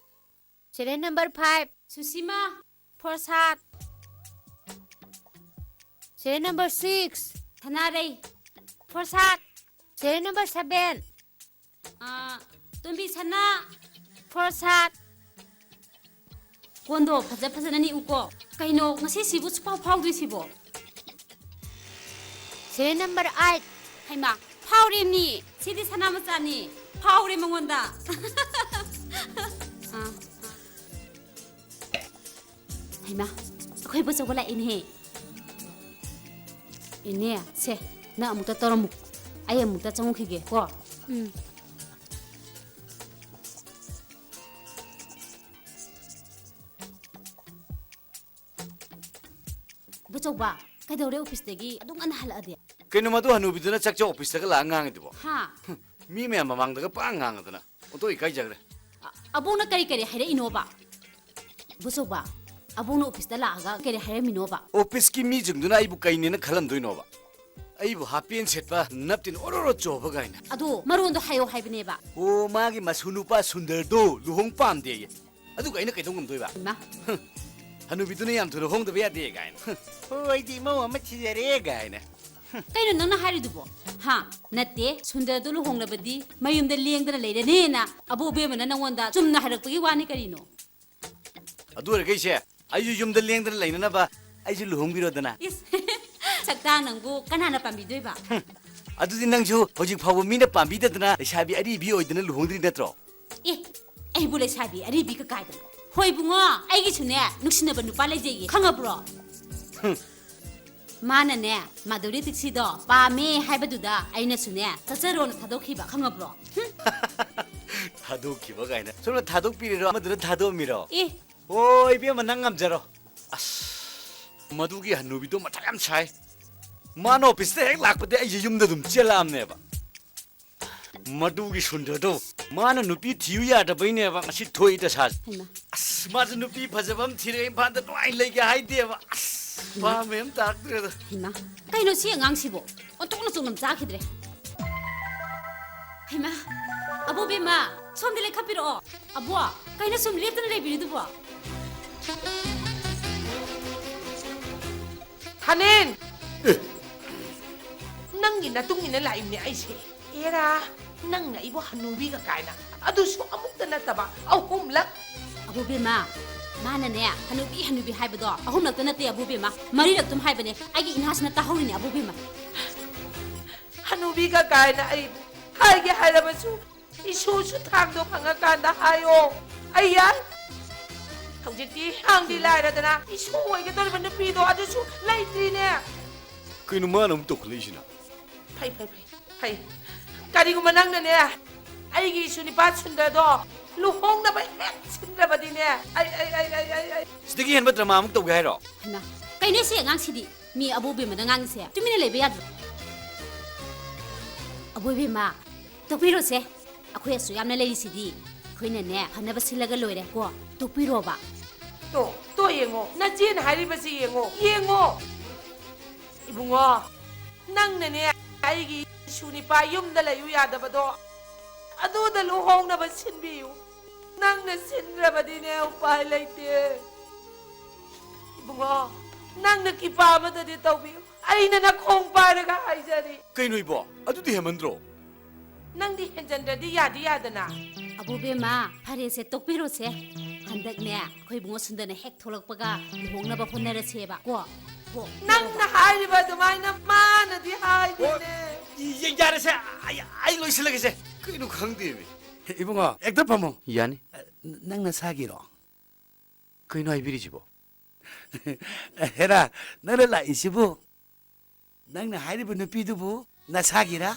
Serial number five, ꯁꯨꯁꯤꯃꯥ꯫ ꯐꯣꯔ ꯁꯥꯠ꯫ Serial number six꯫ ꯁꯅꯥꯔꯩ꯫ ꯐꯣꯔ ꯁꯥꯠ꯫ Serial number seven꯫ ꯑꯥ, ꯇꯣꯝꯕꯤ ꯁꯅꯥ꯫ ꯐꯣꯔ ꯁꯥꯠ꯫ ꯀꯣꯟꯗꯣ ꯐꯖ ꯐꯖꯅ ꯅꯤꯛꯎꯀꯣ꯫ ꯀꯩꯅꯣ ꯉꯁꯤꯁꯤꯕꯨ ꯁꯨꯛꯐꯥꯎ ꯐꯥꯎꯗ꯭ꯔꯤꯁꯤꯕꯣ? Serial number eight꯫ ꯍꯩꯃꯥ, ꯐꯥꯎꯔꯦ ꯃꯤ꯫ ꯁꯤꯗꯤ ꯁꯅꯥ ꯃꯆꯥꯅꯤ꯫ ꯐꯥꯎꯔꯦ ꯃꯉꯣꯟꯗ꯫ ꯑꯥ, ꯑꯥ꯫ ꯍꯩꯃꯥ, ꯑꯩꯈꯣꯏ ꯕꯣꯆꯧꯕ ꯂꯥꯛꯏꯅꯦꯍꯦ꯫ ꯏꯅꯦ, ꯁꯦ, ꯅꯪ ꯑꯃꯨꯛꯇ ꯇꯧꯔꯝꯃꯨ꯫ ꯑꯩ ꯑꯃꯨꯛꯇ ꯆꯪꯉꯨꯈꯤꯒꯦ ꯀꯣ꯫ ꯎꯝ꯫ ꯕꯣꯆꯧꯕ, ꯀꯩꯗꯧꯔꯦ ꯑꯣꯐꯤꯁꯇꯒꯤ ꯑꯗꯨꯛ ꯉꯟꯅ ꯍꯜꯂꯛꯑꯗꯤ? ꯀꯩꯅꯣ ꯃꯗꯨ ꯍꯅꯨꯕꯤꯗꯨꯅ ꯆꯥꯛꯆꯥ ꯑꯣꯐꯤꯁꯇꯒ ꯂꯥꯛꯑ ꯉꯥꯡꯉꯤꯗꯨꯕꯣ? ꯍꯥ? ꯃꯤ ꯃꯌꯥꯝ ꯃꯃꯥꯡꯗꯒ ꯄꯥꯡ ꯉꯥꯡꯉꯗꯅ꯫ ꯑꯣꯟꯊꯣꯛ ꯏꯀꯥꯏꯖꯈ꯭ꯔꯦ꯫ ꯑ-, ꯑꯕꯣꯛꯅ ꯀꯔꯤ ꯀꯔꯤ ꯍꯥꯏꯔꯛꯏꯅꯣꯕ? ꯕꯣꯆꯧꯕ, ꯑꯕꯣꯛꯅ ꯑꯣꯐꯤꯁꯇ ꯂꯥꯛꯑꯒ ꯀꯔꯤ ꯍꯥꯏꯔꯝꯃꯤꯅꯣꯕ? ꯑꯣꯐꯤꯁꯀꯤ ꯃꯤꯁꯤꯡꯗꯨꯅ ꯑꯩꯕꯨ ꯀꯩꯅꯦꯅ ꯈꯜꯂꯝꯗꯣꯏꯅꯣꯕ? ꯑꯩꯕꯨ ꯍꯥꯞ ꯄꯦꯟ ꯁꯦꯠꯄ, ꯅꯞꯇꯤꯟ ꯑꯣꯔꯣ ꯑꯣꯔꯣ ꯆꯣꯕ ꯀꯥꯏꯅ꯫ ꯑꯗꯣ ꯃꯔꯣꯟꯗꯣ ꯍꯥꯏꯌꯣ ꯍꯥꯏꯕꯅꯦꯕ꯫ ꯑꯣ, ꯃꯥꯒꯤ ꯃꯁꯨ ꯅꯨꯄꯥ ꯁꯨꯟꯗꯔꯗꯣ ꯂꯨꯍꯣꯡ ꯄꯥꯝꯗꯦꯌꯦ꯫ ꯑꯗꯨꯒ ꯑꯩꯅ ꯀꯩꯗꯧ ꯉꯝꯗꯣꯏꯕ? ꯏꯃꯥ꯫ ꯍꯅꯨꯕꯤꯗꯨꯅ ꯌꯥꯝ ꯊꯨꯅ ꯍꯣꯡꯗꯕ ꯌꯥꯗꯦ ꯀꯥꯏꯅ꯫ ꯍꯣ, ꯑꯩꯗꯤ ꯏꯃꯧ ꯑꯃ ꯊꯤꯖꯔꯦ ꯀꯥꯏꯅ꯫ ꯀꯩꯅꯣ ꯅꯪꯅ ꯍꯥꯏꯔꯤꯗꯨꯕꯣ? ꯍꯥ? ꯅꯠꯇꯦ, ꯁꯨꯟꯗꯔꯗꯨ ꯂꯨꯍꯣꯡꯂꯕꯗꯤ ꯃꯌꯨꯝꯗ ꯂꯦꯡꯗꯅ ꯂꯩꯔꯅꯤꯅ ꯑꯕꯣꯛ ꯕꯦꯝꯃꯅ ꯅꯪꯉꯣꯟꯗ ꯆꯨꯝꯅ ꯍꯥꯏꯔꯛꯄꯒꯤ ꯋꯥꯅꯤ ꯀꯔꯤꯅꯣ? ꯑꯗꯨ ꯑꯣꯏꯔꯒ ꯏꯆꯦ, ꯑꯩꯁꯨ ꯌꯨꯝꯗ ꯂꯦꯡꯗꯅ ꯂꯩꯅꯅꯕ ꯑꯩꯁꯨ ꯂꯨꯍꯣꯡꯕꯤꯔꯣꯗꯅ꯫ ꯏꯁ, ꯁꯛꯇꯥ ꯅꯪꯕꯨ ꯀꯅꯥꯅ ꯄꯥꯝꯕꯤꯗꯣꯏꯕ? ꯍꯨꯝ, ꯑꯗꯨꯗꯤ ꯅꯪꯁꯨ ꯍꯧꯖꯤꯛ ꯐꯥꯎꯕ ꯃꯤꯅ ꯄꯥꯝꯕꯤꯗꯗꯅ ꯂꯩꯁꯥꯕꯤ ꯑꯔꯤꯕꯤ ꯑꯣꯏꯗꯅ ꯂꯨꯍꯣꯡꯗ꯭ꯔꯤ ꯅꯠꯇ꯭ꯔꯣ? ꯑꯦ, ꯑꯩꯕꯨ ꯂꯩꯁꯥꯕꯤ ꯑꯔꯤꯕꯤ ꯀꯀꯥꯏꯗꯅꯣ? ꯍꯣꯏ ꯏꯕꯨꯡꯉꯣ, ꯑꯩꯒꯤꯁꯨꯅꯦ ꯅꯨꯡꯁꯤꯅꯕ ꯅꯨꯄꯥ ꯂꯩꯖꯩꯌꯦ, ꯈꯪꯉꯕ꯭ꯔꯣ? ꯍꯨꯝ꯫ ꯃꯥꯅꯅꯦ ꯃꯥꯙꯨꯔꯤ ꯗꯤꯛꯁꯤꯗꯣ ꯄꯥꯝꯃꯦ ꯍꯥꯏꯕꯗꯨꯗ ꯑꯩꯅꯁꯨꯅꯦ ꯆꯠꯆꯔꯣꯅ ꯊꯥꯗꯣꯛꯈꯤꯕ, ꯈꯪꯉꯕ꯭ꯔꯣ? ꯍꯨꯝ꯫ ꯊꯥꯗꯣꯛꯈꯤꯕ ꯀꯥꯏꯅ꯫ ꯁꯣꯝꯅ ꯊꯥꯗꯣꯛꯄꯤꯔꯤꯔꯣ, ꯑꯃꯗꯨꯅ ꯊꯥꯗꯣꯛꯑꯝꯃꯤꯔꯣ? ꯑꯦ꯫ ꯑꯣ, ꯏꯕꯦꯝꯃ, ꯅꯪ ꯉꯝꯖꯔꯣ꯫ ꯑꯁ, ꯃꯗꯨꯒꯤ ꯍꯅꯨꯕꯤꯗꯣ ꯃꯊꯥ ꯌꯥꯝ ꯁꯥꯏ꯫ ꯃꯥꯅ ꯑꯣꯐꯤꯁꯇ ꯍꯦꯛ ꯂꯥꯛꯄꯗ ꯑꯩꯁꯦ ꯌꯨꯝꯗ ꯑꯗꯨꯝ ꯆꯦꯜꯂꯛꯑꯕꯅꯦꯕ꯫ ꯃꯗꯨꯒꯤ ꯁꯨꯟꯗꯔꯗꯣ, ꯃꯥꯅ ꯅꯨꯄꯤ ꯊꯤꯌꯨ ꯌꯥꯗꯕꯩꯅꯦꯕ ꯉꯁꯤ ꯊꯣꯛꯏ ꯗꯁꯥꯁꯦ꯫ ꯍꯩꯃꯥ꯫ ꯑꯁ, ꯃꯥꯁꯨ ꯅꯨꯄꯤ ꯐꯖꯕ ꯑꯃ ꯊꯤꯔꯒ ꯏꯝꯐꯥꯜꯗ ꯅꯨꯡꯉꯥꯏꯅ ꯂꯩꯒꯦ ꯍꯥꯏꯗꯦꯕ꯫ ꯑꯁ, ꯍꯩꯃꯥ꯫ ꯄꯥꯝꯃꯦ ꯑꯃ ꯇꯥꯛꯇ꯭ꯔꯦꯗ꯫ ꯍꯩꯃꯥ, ꯀꯩꯅꯣ ꯁꯤ ꯑꯉꯥꯡꯁꯤꯕꯣ? ꯑꯣꯟꯊꯣꯛꯅ ꯆꯣꯡꯉꯝ ꯆꯥꯈꯤꯗ꯭ꯔꯦ꯫ ꯍꯩꯃꯥ, ꯑꯕꯣ ꯕꯦꯝꯃ, ꯁꯣꯝꯗ ꯂꯦꯞꯈꯠꯄꯤꯔꯛꯑꯣ꯫ ꯑꯕꯣ, ꯀꯩꯅꯣ ꯁꯨꯝ ꯂꯦꯞꯇꯅ ꯂꯩꯕꯤꯔꯤꯗꯨꯕꯣ? ꯍꯅꯦꯟ! ꯅꯪꯒꯤ ꯅꯇꯨꯡ ꯏꯟꯅ ꯂꯥꯛꯏꯕꯅꯦ ꯑꯩꯁꯦ꯫ ꯑꯦꯔꯥ, ꯅꯪꯅ ꯑꯩꯕꯨ ꯍꯅꯨꯕꯤꯒ ꯀꯥꯏꯅ, ꯑꯗꯨꯁꯨ ꯑꯃꯨꯛꯇ ꯅꯠꯇꯕ ꯑꯍꯨꯝꯂꯛ꯫ ꯑꯕꯨꯕꯦꯝꯃ, ꯃꯥꯅꯅꯦ ꯍꯅꯨꯕꯤ ꯍꯅꯨꯕꯤ ꯍꯥꯏꯕꯗꯣ ꯑꯍꯨꯝꯂꯛꯇ ꯅꯠꯇꯦ ꯑꯕꯨꯕꯦꯝꯃ, ꯃꯔꯤꯔꯛꯇꯨꯝ ꯍꯥꯏꯕꯅꯦ꯫ ꯑꯩꯒꯤ ꯏꯅꯥꯁꯤꯅ ꯇꯥꯍꯧꯔꯤꯅꯦ ꯑꯕꯨꯕꯦꯝꯃ꯫ ꯍꯅꯨꯕꯤꯒ ꯀꯥꯏꯅ ꯑꯩꯕꯨ ꯍꯥꯏꯒꯦ ꯍꯥꯏꯔꯕꯁꯨ ꯏꯁꯨꯁꯨ ꯊꯥꯡꯗꯣ ꯈꯪꯉꯀꯥꯟꯗ ꯍꯥꯏꯌꯣ꯫ ꯑꯩ ꯌꯥꯏ꯫ ꯍꯧꯖꯤꯛꯇꯤ ꯍꯥꯡꯗꯤ ꯂꯥꯏꯔꯗꯅ ꯏꯁꯨ ꯑꯣꯏꯒꯗꯧꯔꯤꯕ ꯅꯨꯄꯤꯗꯣ ꯑꯗꯨꯁꯨ ꯂꯩꯇ꯭ꯔꯤꯅꯦ꯫ ꯀꯩꯅꯣ ꯃꯥꯅ ꯑꯃꯨꯛ ꯇꯧꯈꯠꯂꯛꯏꯁꯤꯅ? ꯐꯩ, ꯐꯩ, ꯐꯩ, ꯐꯩ꯫ ꯀꯔꯤꯒꯨꯝꯕ ꯅꯪꯅꯅꯦ ꯑꯩꯒꯤ ꯏꯁꯨ ꯅꯤꯄꯥ ꯁꯨꯟꯗꯔꯗꯣ ꯂꯨꯍꯣꯡꯅꯕ ꯍꯦꯛ ꯁꯤꯟꯗ꯭ꯔꯕꯗꯤꯅꯦ, ꯑꯩ, ꯑꯩ, ꯑꯩ, ꯑꯩ, ꯑꯩ, ꯑꯩ꯫ ꯁꯤꯗꯒꯤ ꯍꯦꯟꯕ ꯗ꯭ꯔꯃꯥ ꯑꯃꯨꯛ ꯇꯧꯒꯦ ꯍꯥꯏꯔꯣ? ꯍꯩꯃꯥ, ꯀꯩꯅꯣ ꯁꯤ ꯑꯉꯥꯡꯁꯤꯗꯤ? ꯃꯤ ꯑꯕꯣꯏꯕꯦꯝꯃꯗ ꯉꯥꯡꯉꯤꯁꯦ ꯇꯨꯃꯤꯟꯅ ꯂꯩꯕ ꯌꯥꯗ꯭ꯔꯣ? ꯑꯕꯣꯏꯕꯦꯝꯃ, ꯇꯣꯛꯄꯤꯔꯣꯁꯦ꯫ ꯑꯩꯈꯣꯏ ꯑꯁꯨꯛ ꯌꯥꯝꯅ ꯂꯩꯔꯤꯁꯤꯗꯤ꯫ ꯑꯩꯈꯣꯏꯅꯅꯦ ꯐꯅꯕ ꯁꯤꯜꯂꯒ ꯂꯣꯏꯔꯦ ꯀꯣ꯫ ꯇꯣꯛꯄꯤꯔꯣꯕ꯫ ꯇꯣ, ꯇꯣ ꯌꯦꯡꯉꯣ꯫ ꯅꯆꯦꯅ ꯍꯥꯏꯔꯤꯕꯁꯤ ꯌꯦꯡꯉꯣ꯫ ꯌꯦꯡꯉꯣ꯫ ꯏꯕꯨꯡꯉꯣ, ꯅꯪꯅꯅꯦ ꯑꯩꯒꯤ ꯏꯁꯨ ꯅꯤꯄꯥ ꯌꯨꯝꯗ ꯂꯩꯌꯨ ꯌꯥꯗꯕꯗꯣ ꯑꯗꯨꯗ ꯂꯨꯍꯣꯡꯅꯕ ꯁꯤꯟꯕꯤꯌꯨ꯫ ꯅꯪꯅ ꯁꯤꯟꯗ꯭ꯔꯕꯗꯤꯅꯦ ꯎꯄꯥꯏ ꯂꯩꯇꯦ꯫ ꯏꯕꯨꯡꯉꯣ, ꯅꯪꯅ ꯀꯤꯄꯥ ꯑꯃꯗꯗꯤ ꯇꯧꯕꯤꯌꯨ꯫ ꯑꯩꯅ ꯅꯈꯣꯡ ꯄꯥꯏꯔꯒ ꯍꯥꯏꯖꯔꯤ꯫ ꯀꯩꯅꯣ ꯏꯕꯣ? ꯑꯗꯨꯗꯤ ꯍꯦꯟꯃꯟꯗ꯭ꯔꯣ? ꯅꯪꯗꯤ ꯍꯦꯟꯖꯟꯗ꯭ꯔꯗꯤ ꯌꯥꯗꯤ ꯌꯥꯗꯅ꯫ ꯑꯕꯣꯕꯦꯝꯃ, ꯐꯔꯦꯁꯦ, ꯇꯣꯛꯄꯤꯔꯣꯁꯦ꯫ ꯍꯟꯗꯛꯅꯦ ꯑꯩꯈꯣꯏ ꯏꯕꯨꯡꯉꯣ ꯁꯨꯟꯗꯅ ꯍꯦꯛ ꯊꯣꯛꯂꯛꯄꯒ ꯂꯨꯍꯣꯡꯅꯕ ꯍꯣꯠꯅꯔꯁꯦꯕ ꯀꯣ꯫ ꯀꯣ, ꯅꯪꯅ ꯍꯥꯏꯔꯤꯕ ꯑꯗꯨꯃꯥꯏꯅ ꯃꯥꯅꯗꯤ ꯍꯥꯏꯗꯦꯅꯦ꯫ ꯌꯥꯔꯦꯁꯦ, ꯑꯩ, ꯑꯩ ꯂꯣꯏꯁꯤꯜꯂꯒꯦꯁꯦ꯫ ꯀꯩꯅꯣ ꯈꯪꯗꯦꯃꯤ꯫ ꯏꯕꯨꯡꯉꯣ, ꯍꯦꯛꯇ ꯐꯝꯃꯣ꯫ ꯌꯥꯅꯤ꯫ ꯅꯪ ꯅꯁꯥꯒꯤꯔꯣ? ꯀꯩꯅꯣ ꯍꯥꯏꯕꯤꯔꯤꯁꯤꯕꯣ? ꯍꯦꯔꯥ, ꯅꯪꯅ ꯂꯥꯛꯏꯁꯤꯕꯨ? ꯅꯪꯅ ꯍꯥꯏꯔꯤꯕ ꯅꯨꯄꯤꯗꯨꯕꯨ ꯅꯁꯥꯒꯤꯔꯥ?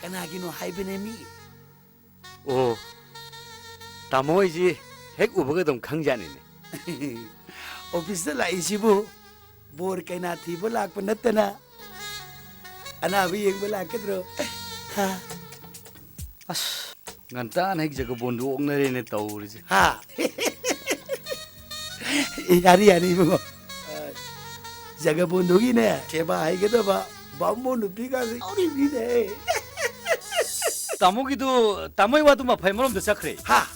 ꯀꯅꯥꯒꯤꯅꯣ ꯍꯥꯏꯕꯅꯦ ꯃꯤ? ꯑꯣ, ꯇꯥꯃꯣ ꯍꯣꯏꯁꯤ ꯍꯦꯛ ꯎꯕꯒ ꯑꯗꯨꯝ ꯈꯪꯖꯥꯠꯅꯤꯅꯦ꯫ ꯑꯣꯐꯤꯁꯇ ꯂꯥꯛꯏꯁꯤꯕꯨ ꯕꯣꯔ ꯀꯩꯅꯥ ꯊꯤꯕ ꯂꯥꯛꯄ ꯅꯠꯇꯅ ꯑꯅꯥꯕ ꯌꯦꯡꯕ ꯂꯥꯛꯀꯗ꯭ꯔꯣ? ꯍꯥ? ꯑꯁ, ꯉꯟꯇꯥꯅ ꯍꯦꯛ ꯖꯒꯕꯣꯟꯗꯨ ꯑꯣꯛꯅꯔꯦꯅꯦ ꯇꯧꯔꯤꯁꯦ꯫ ꯍꯥ? ꯌꯥꯔꯦ, ꯌꯥꯔꯦ, ꯏꯕꯨꯡꯉꯣ꯫ ꯖꯒꯕꯣꯟꯗꯨꯒꯤꯅꯦ ꯁꯦꯕꯥ ꯍꯩꯒꯗꯕ ꯕꯥꯃꯣꯟ ꯅꯨꯄꯤꯒꯁꯦ ꯌꯥꯎꯔꯤꯕꯅꯤꯅꯦ꯫ ꯇꯥꯃꯣꯒꯤꯗꯨ, ꯇꯥꯃꯣꯒꯤ ꯋꯥꯗꯨ ꯃꯐꯩ ꯑꯃꯔꯣꯝꯗ ꯆꯠꯈ꯭ꯔꯦ꯫ ꯍꯥ?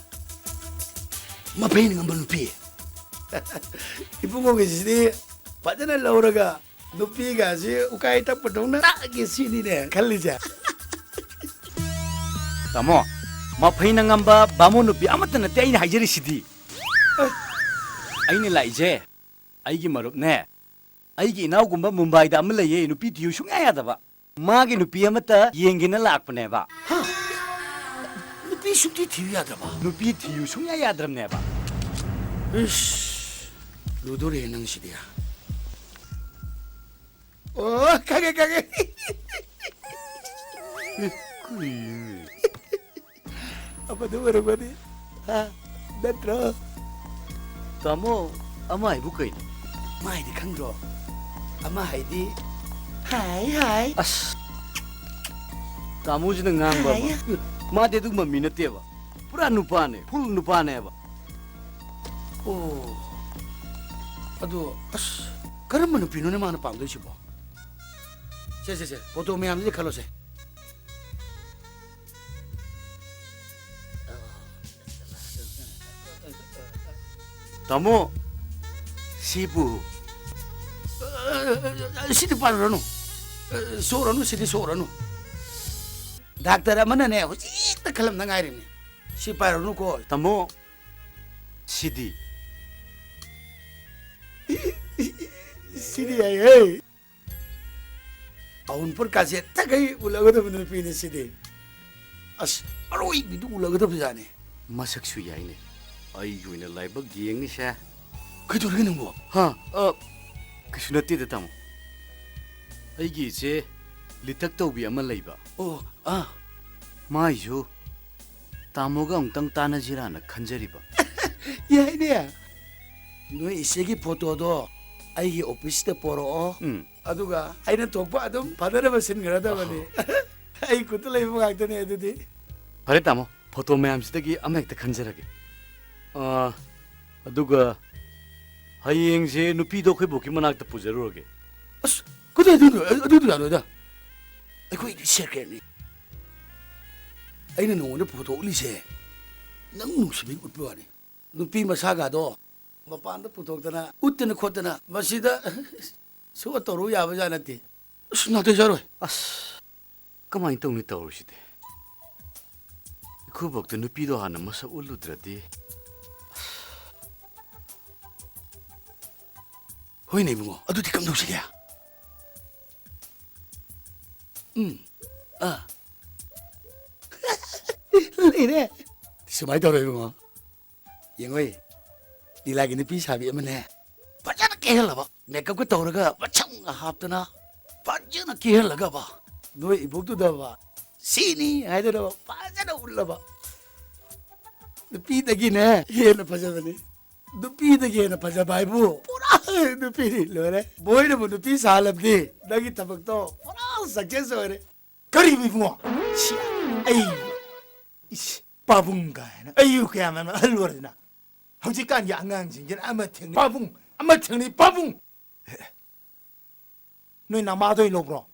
ꯃꯐꯩꯅ ꯉꯝꯕ ꯅꯨꯄꯤ? ꯏꯕꯨꯡꯉꯣꯒꯤꯁꯤꯗꯤ ꯐꯖꯅ ꯂꯧꯔꯒ ꯅꯨꯄꯤꯒꯁꯤ ꯎꯀꯥꯏ ꯇꯛꯄꯗꯧꯅ ꯇꯛꯑꯒꯦ ꯁꯤꯅꯤꯅꯦ ꯈꯜꯂꯤꯁꯦ꯫ ꯇꯥꯃꯣ, ꯃꯐꯩꯅ ꯉꯝꯕ ꯕꯥꯃꯣꯟ ꯅꯨꯄꯤ ꯑꯃꯠꯇ ꯅꯠꯇꯦ ꯑꯩꯅ ꯍꯥꯏꯖꯔꯤꯁꯤꯗꯤ꯫ ꯑꯩꯅ ꯂꯥꯛꯏꯁꯦ, ꯑꯩꯒꯤ ꯃꯔꯨꯞꯅꯦ, ꯑꯩꯒꯤ ꯏꯅꯥꯎꯒꯨꯝꯕ ꯃꯨꯝꯕꯥꯏꯗ ꯑꯃ ꯂꯩꯌꯦ, ꯅꯨꯄꯤ ꯊꯤꯌꯨ ꯁꯨꯡꯌꯥ ꯌꯥꯗꯕ꯫ ꯃꯥꯒꯤ ꯅꯨꯄꯤ ꯑꯃꯠꯇ ꯌꯦꯡꯒꯦꯅ ꯂꯥꯛꯄꯅꯦꯕ꯫ ꯍꯥ? ꯅꯨꯄꯤ ꯁꯨꯡꯊꯤ ꯊꯤꯌꯨ ꯌꯥꯗ꯭ꯔꯕ? ꯅꯨꯄꯤ ꯊꯤꯌꯨ ꯁꯨꯡꯌꯥ ꯌꯥꯗ꯭ꯔꯕꯅꯦꯕ꯫ ꯏꯁ, ꯂꯨꯗꯣꯔꯦ ꯅꯪꯁꯤꯗꯤ꯫ ꯑꯣ, ꯈꯪꯉꯦ, ꯈꯪꯉꯦ꯫ ꯑꯃꯗꯨ ꯑꯣꯏꯔꯝꯒꯅꯤ꯫ ꯍꯥ? ꯅꯠꯇ꯭ꯔꯣ? ꯇꯥꯃꯣ, ꯑꯃ ꯍꯥꯏꯕꯨ ꯀꯩꯅꯣ? ꯃꯥ ꯍꯥꯏꯗꯤ ꯈꯪꯗ꯭ꯔꯣ? ꯑꯃ ꯍꯥꯏꯗꯤ, ꯍꯥꯏ, ꯍꯥꯏ꯫ ꯑꯁ, ꯇꯥꯃꯣꯁꯤꯅ ꯉꯥꯡꯕ ꯑꯃ꯫ ꯍꯥꯏ꯫ ꯃꯥꯗꯤ ꯑꯗꯨꯒꯨꯝꯕ ꯃꯤ ꯅꯠꯇꯦꯕ꯫ ꯄꯨꯔꯥ ꯅꯨꯄꯥꯅꯦ, ꯐꯨꯜ ꯅꯨꯄꯥꯅꯦꯕ꯫ ꯑꯣ, ꯑꯗꯣ, ꯑꯁ, ꯀꯔꯝꯕ ꯅꯨꯄꯤꯅꯣꯅꯦ ꯃꯥꯅ ꯄꯥꯝꯗꯣꯏꯁꯤꯕꯣ? ꯁꯦ, ꯁꯦ, ꯁꯦ, ꯐꯣꯇꯣ ꯃꯌꯥꯝꯁꯤꯗ ꯈꯜꯂꯣꯁꯦ꯫ ꯇꯥꯃꯣ, ꯁꯤꯕꯨ? ꯁꯤꯗꯤ ꯄꯥꯔꯨꯔꯅꯨ꯫ ꯁꯣꯛꯎꯔꯅꯨ, ꯁꯤꯗꯤ ꯁꯣꯛꯎꯔꯅꯨ꯫ ꯗꯥꯛꯇꯔ ꯑꯃꯅꯅꯦ, ꯍꯧꯖꯤꯛꯇ ꯈꯜꯂꯝꯗ ꯉꯥꯏꯔꯤꯕꯅꯤ꯫ ꯁꯤ ꯄꯥꯏꯔꯨꯔꯅꯨꯀꯣ꯫ ꯇꯥꯃꯣ, ꯁꯤꯗꯤ? ꯁꯤꯗꯤ ꯌꯥꯏꯍꯦ꯫ ꯑꯎꯟꯄꯣꯠ ꯀꯥꯁꯦ ꯇꯈꯩ ꯎꯠꯂꯒꯗꯕ ꯅꯨꯄꯤꯅꯤ ꯁꯤꯗꯤ꯫ ꯑꯁ, ꯑꯔꯣꯏꯕꯤꯗꯨ ꯎꯠꯂꯒꯗꯕ ꯖꯥꯠꯅꯤ꯫ ꯃꯁꯛꯁꯨ ꯌꯥꯏꯅꯦ꯫ ꯑꯩꯒꯤ ꯑꯣꯏꯅ ꯂꯥꯏꯕꯛ ꯌꯦꯡꯅꯤꯁꯦ꯫ ꯀꯩꯗꯧꯔꯒꯦ ꯅꯪꯕꯣ? ꯍꯥ? ꯑ, ꯀꯩꯁꯨ ꯅꯠꯇꯦꯗ, ꯇꯥꯃꯣ꯫ ꯑꯩꯒꯤ ꯏꯆꯦ ꯂꯤꯇꯛ ꯇꯧꯕꯤ ꯑꯃ ꯂꯩꯕ꯫ ꯑꯣ, ꯑꯥ꯫ ꯃꯥꯏꯁꯨ ꯇꯥꯃꯣꯒ ꯑꯃꯨꯛꯇꯪ ꯇꯥꯟꯅꯁꯤꯔꯥꯅ ꯈꯟꯖꯔꯤꯕ꯫ ꯌꯥꯏꯅꯦ꯫ ꯅꯣꯏ ꯏꯆꯦꯒꯤ ꯐꯣꯇꯣꯗꯣ ꯑꯩꯒꯤ ꯑꯣꯐꯤꯁꯇ ꯄꯣꯔꯛꯑꯣ꯫ ꯎꯝ꯫ ꯑꯗꯨꯒ ꯑꯩꯅ ꯊꯣꯛꯄ ꯑꯗꯨꯝ ꯐꯅꯅꯕ ꯁꯤꯟꯈ꯭ꯔꯗꯕꯅꯤ꯫ ꯑꯍꯣ꯫ ꯑꯩ ꯈꯨꯠꯇ ꯂꯩꯕ ꯉꯥꯛꯇꯅꯦ ꯑꯗꯨꯗꯤ꯫ ꯐꯔꯦ ꯇꯥꯃꯣ, ꯐꯣꯇꯣ ꯃꯌꯥꯝꯁꯤꯗꯒꯤ ꯑꯃ ꯍꯦꯛꯇ ꯈꯟꯖꯔꯒꯦ꯫ ꯑꯥ, ꯑꯗꯨꯒ ꯍꯌꯦꯡꯁꯦ ꯅꯨꯄꯤꯗꯣ ꯑꯩꯈꯣꯏ ꯕꯣꯛꯀꯤ ꯃꯅꯥꯛꯇ ꯄꯨꯖꯔꯨꯔꯒꯦ꯫ ꯑꯁ, ꯀꯗꯥꯏꯗꯩꯅꯣ? ꯑ-, ꯑꯗꯨꯗꯤ ꯌꯥꯔꯣꯏꯗ꯫ ꯑꯩꯈꯣꯏꯗꯤ ꯁꯦꯀ꯭ꯔꯦꯠꯅꯤ꯫ ꯑꯩꯅ ꯅꯉꯣꯟꯗ ꯐꯣꯇꯣ ꯎꯠꯂꯤꯁꯦ ꯅꯪ ꯅꯨꯡꯁꯤꯕꯒꯤ ꯎꯠꯄ ꯋꯥꯅꯤ꯫ ꯅꯨꯄꯤ ꯃꯁꯥꯒꯗꯣ ꯃꯄꯥꯟꯗ ꯄꯨꯊꯣꯛꯇꯅ, ꯎꯠꯇꯅ ꯈꯣꯠꯇꯅ ꯃꯁꯤꯗ ꯁꯣ ꯇꯧꯔꯨ ꯌꯥꯕꯖꯥꯠ ꯅꯠꯇꯦ꯫ ꯑꯁ, ꯅꯥꯇꯩ ꯆꯥꯔꯣꯏ꯫ ꯑꯁ, ꯀꯃꯥꯏꯅ ꯇꯧꯅꯤ ꯇꯧꯔꯤꯁꯤꯗꯤ? ꯏꯀꯨꯕꯣꯛꯇ ꯅꯨꯄꯤꯗꯣ ꯍꯥꯟꯅ ꯃꯁꯛ ꯎꯠꯂꯨꯗ꯭ꯔꯗꯤ꯫ ꯍꯣꯏꯅꯦ ꯏꯕꯨꯡꯉꯣ, ꯑꯗꯨꯗꯤ ꯀꯝꯗꯧꯁꯤꯒꯦ? ꯎꯝ, ꯑꯥ꯫ ꯂꯩꯔꯦ꯫ ꯁꯨꯃꯥꯏꯅ ꯇꯧꯔꯣ ꯏꯕꯨꯡꯉꯣ꯫ ꯌꯦꯡꯉꯣꯏ, ꯂꯤꯂꯥꯒꯤ ꯅꯨꯄꯤ ꯁꯥꯕꯤ ꯑꯃꯅꯦ, ꯐꯖꯅ ꯀꯦꯍꯜꯂꯕ, ꯃꯦꯀꯞꯀ ꯇꯧꯔꯒ ꯃꯁꯝꯒ ꯍꯥꯞꯇꯅ ꯐꯖꯅ ꯀꯦꯍꯜꯂꯒꯕ, ꯅꯣꯏ ꯏꯕꯣꯛꯇꯨꯗꯕ ꯁꯤꯅꯤ ꯍꯥꯏꯗꯅꯕ ꯐꯖꯅ ꯎꯠꯂꯕ, ꯅꯨꯄꯤꯗꯒꯤꯅꯦ ꯍꯦꯟꯅ ꯐꯖꯕꯅꯤ꯫ ꯅꯨꯄꯤꯗꯒꯤ ꯍꯦꯟꯅ ꯐꯖꯕ ꯍꯥꯏꯕꯨ ꯄꯨꯔꯥ ꯅꯨꯄꯤꯅꯤ, ꯂꯣꯏꯔꯦ꯫ ꯃꯣꯏꯅꯕꯨ ꯅꯨꯄꯤ ꯁꯥꯍꯜꯂꯕꯗꯤ ꯅꯪꯒꯤ ꯊꯕꯛꯇꯣ ꯄꯨꯔꯥ success ꯑꯣꯏꯔꯦ꯫ ꯀꯔꯤꯕꯨ ꯏꯕꯨꯡꯉꯣ? ꯁꯤ, ꯑꯩ, ꯏꯁ, ꯄꯥꯕꯨꯡ ꯀꯥꯏꯅ꯫ ꯑꯩꯕꯨ ꯀꯌꯥꯝ ꯌꯥꯝꯅ ꯑꯍꯜ ꯑꯣꯏꯔꯗꯅ? ꯍꯧꯖꯤꯛꯀꯥꯟꯒꯤ ꯑꯉꯥꯡꯁꯤꯡꯁꯤꯅ ꯑꯃ ꯊꯦꯡꯅꯩ ꯄꯥꯕꯨꯡ, ꯑꯃ ꯊꯦꯡꯅꯩ ꯄꯥꯕꯨꯡ꯫ ꯑꯦ, ꯅꯣꯏ ꯅꯃꯥꯗꯣ ꯑꯩ ꯂꯧꯕ꯭ꯔꯣ?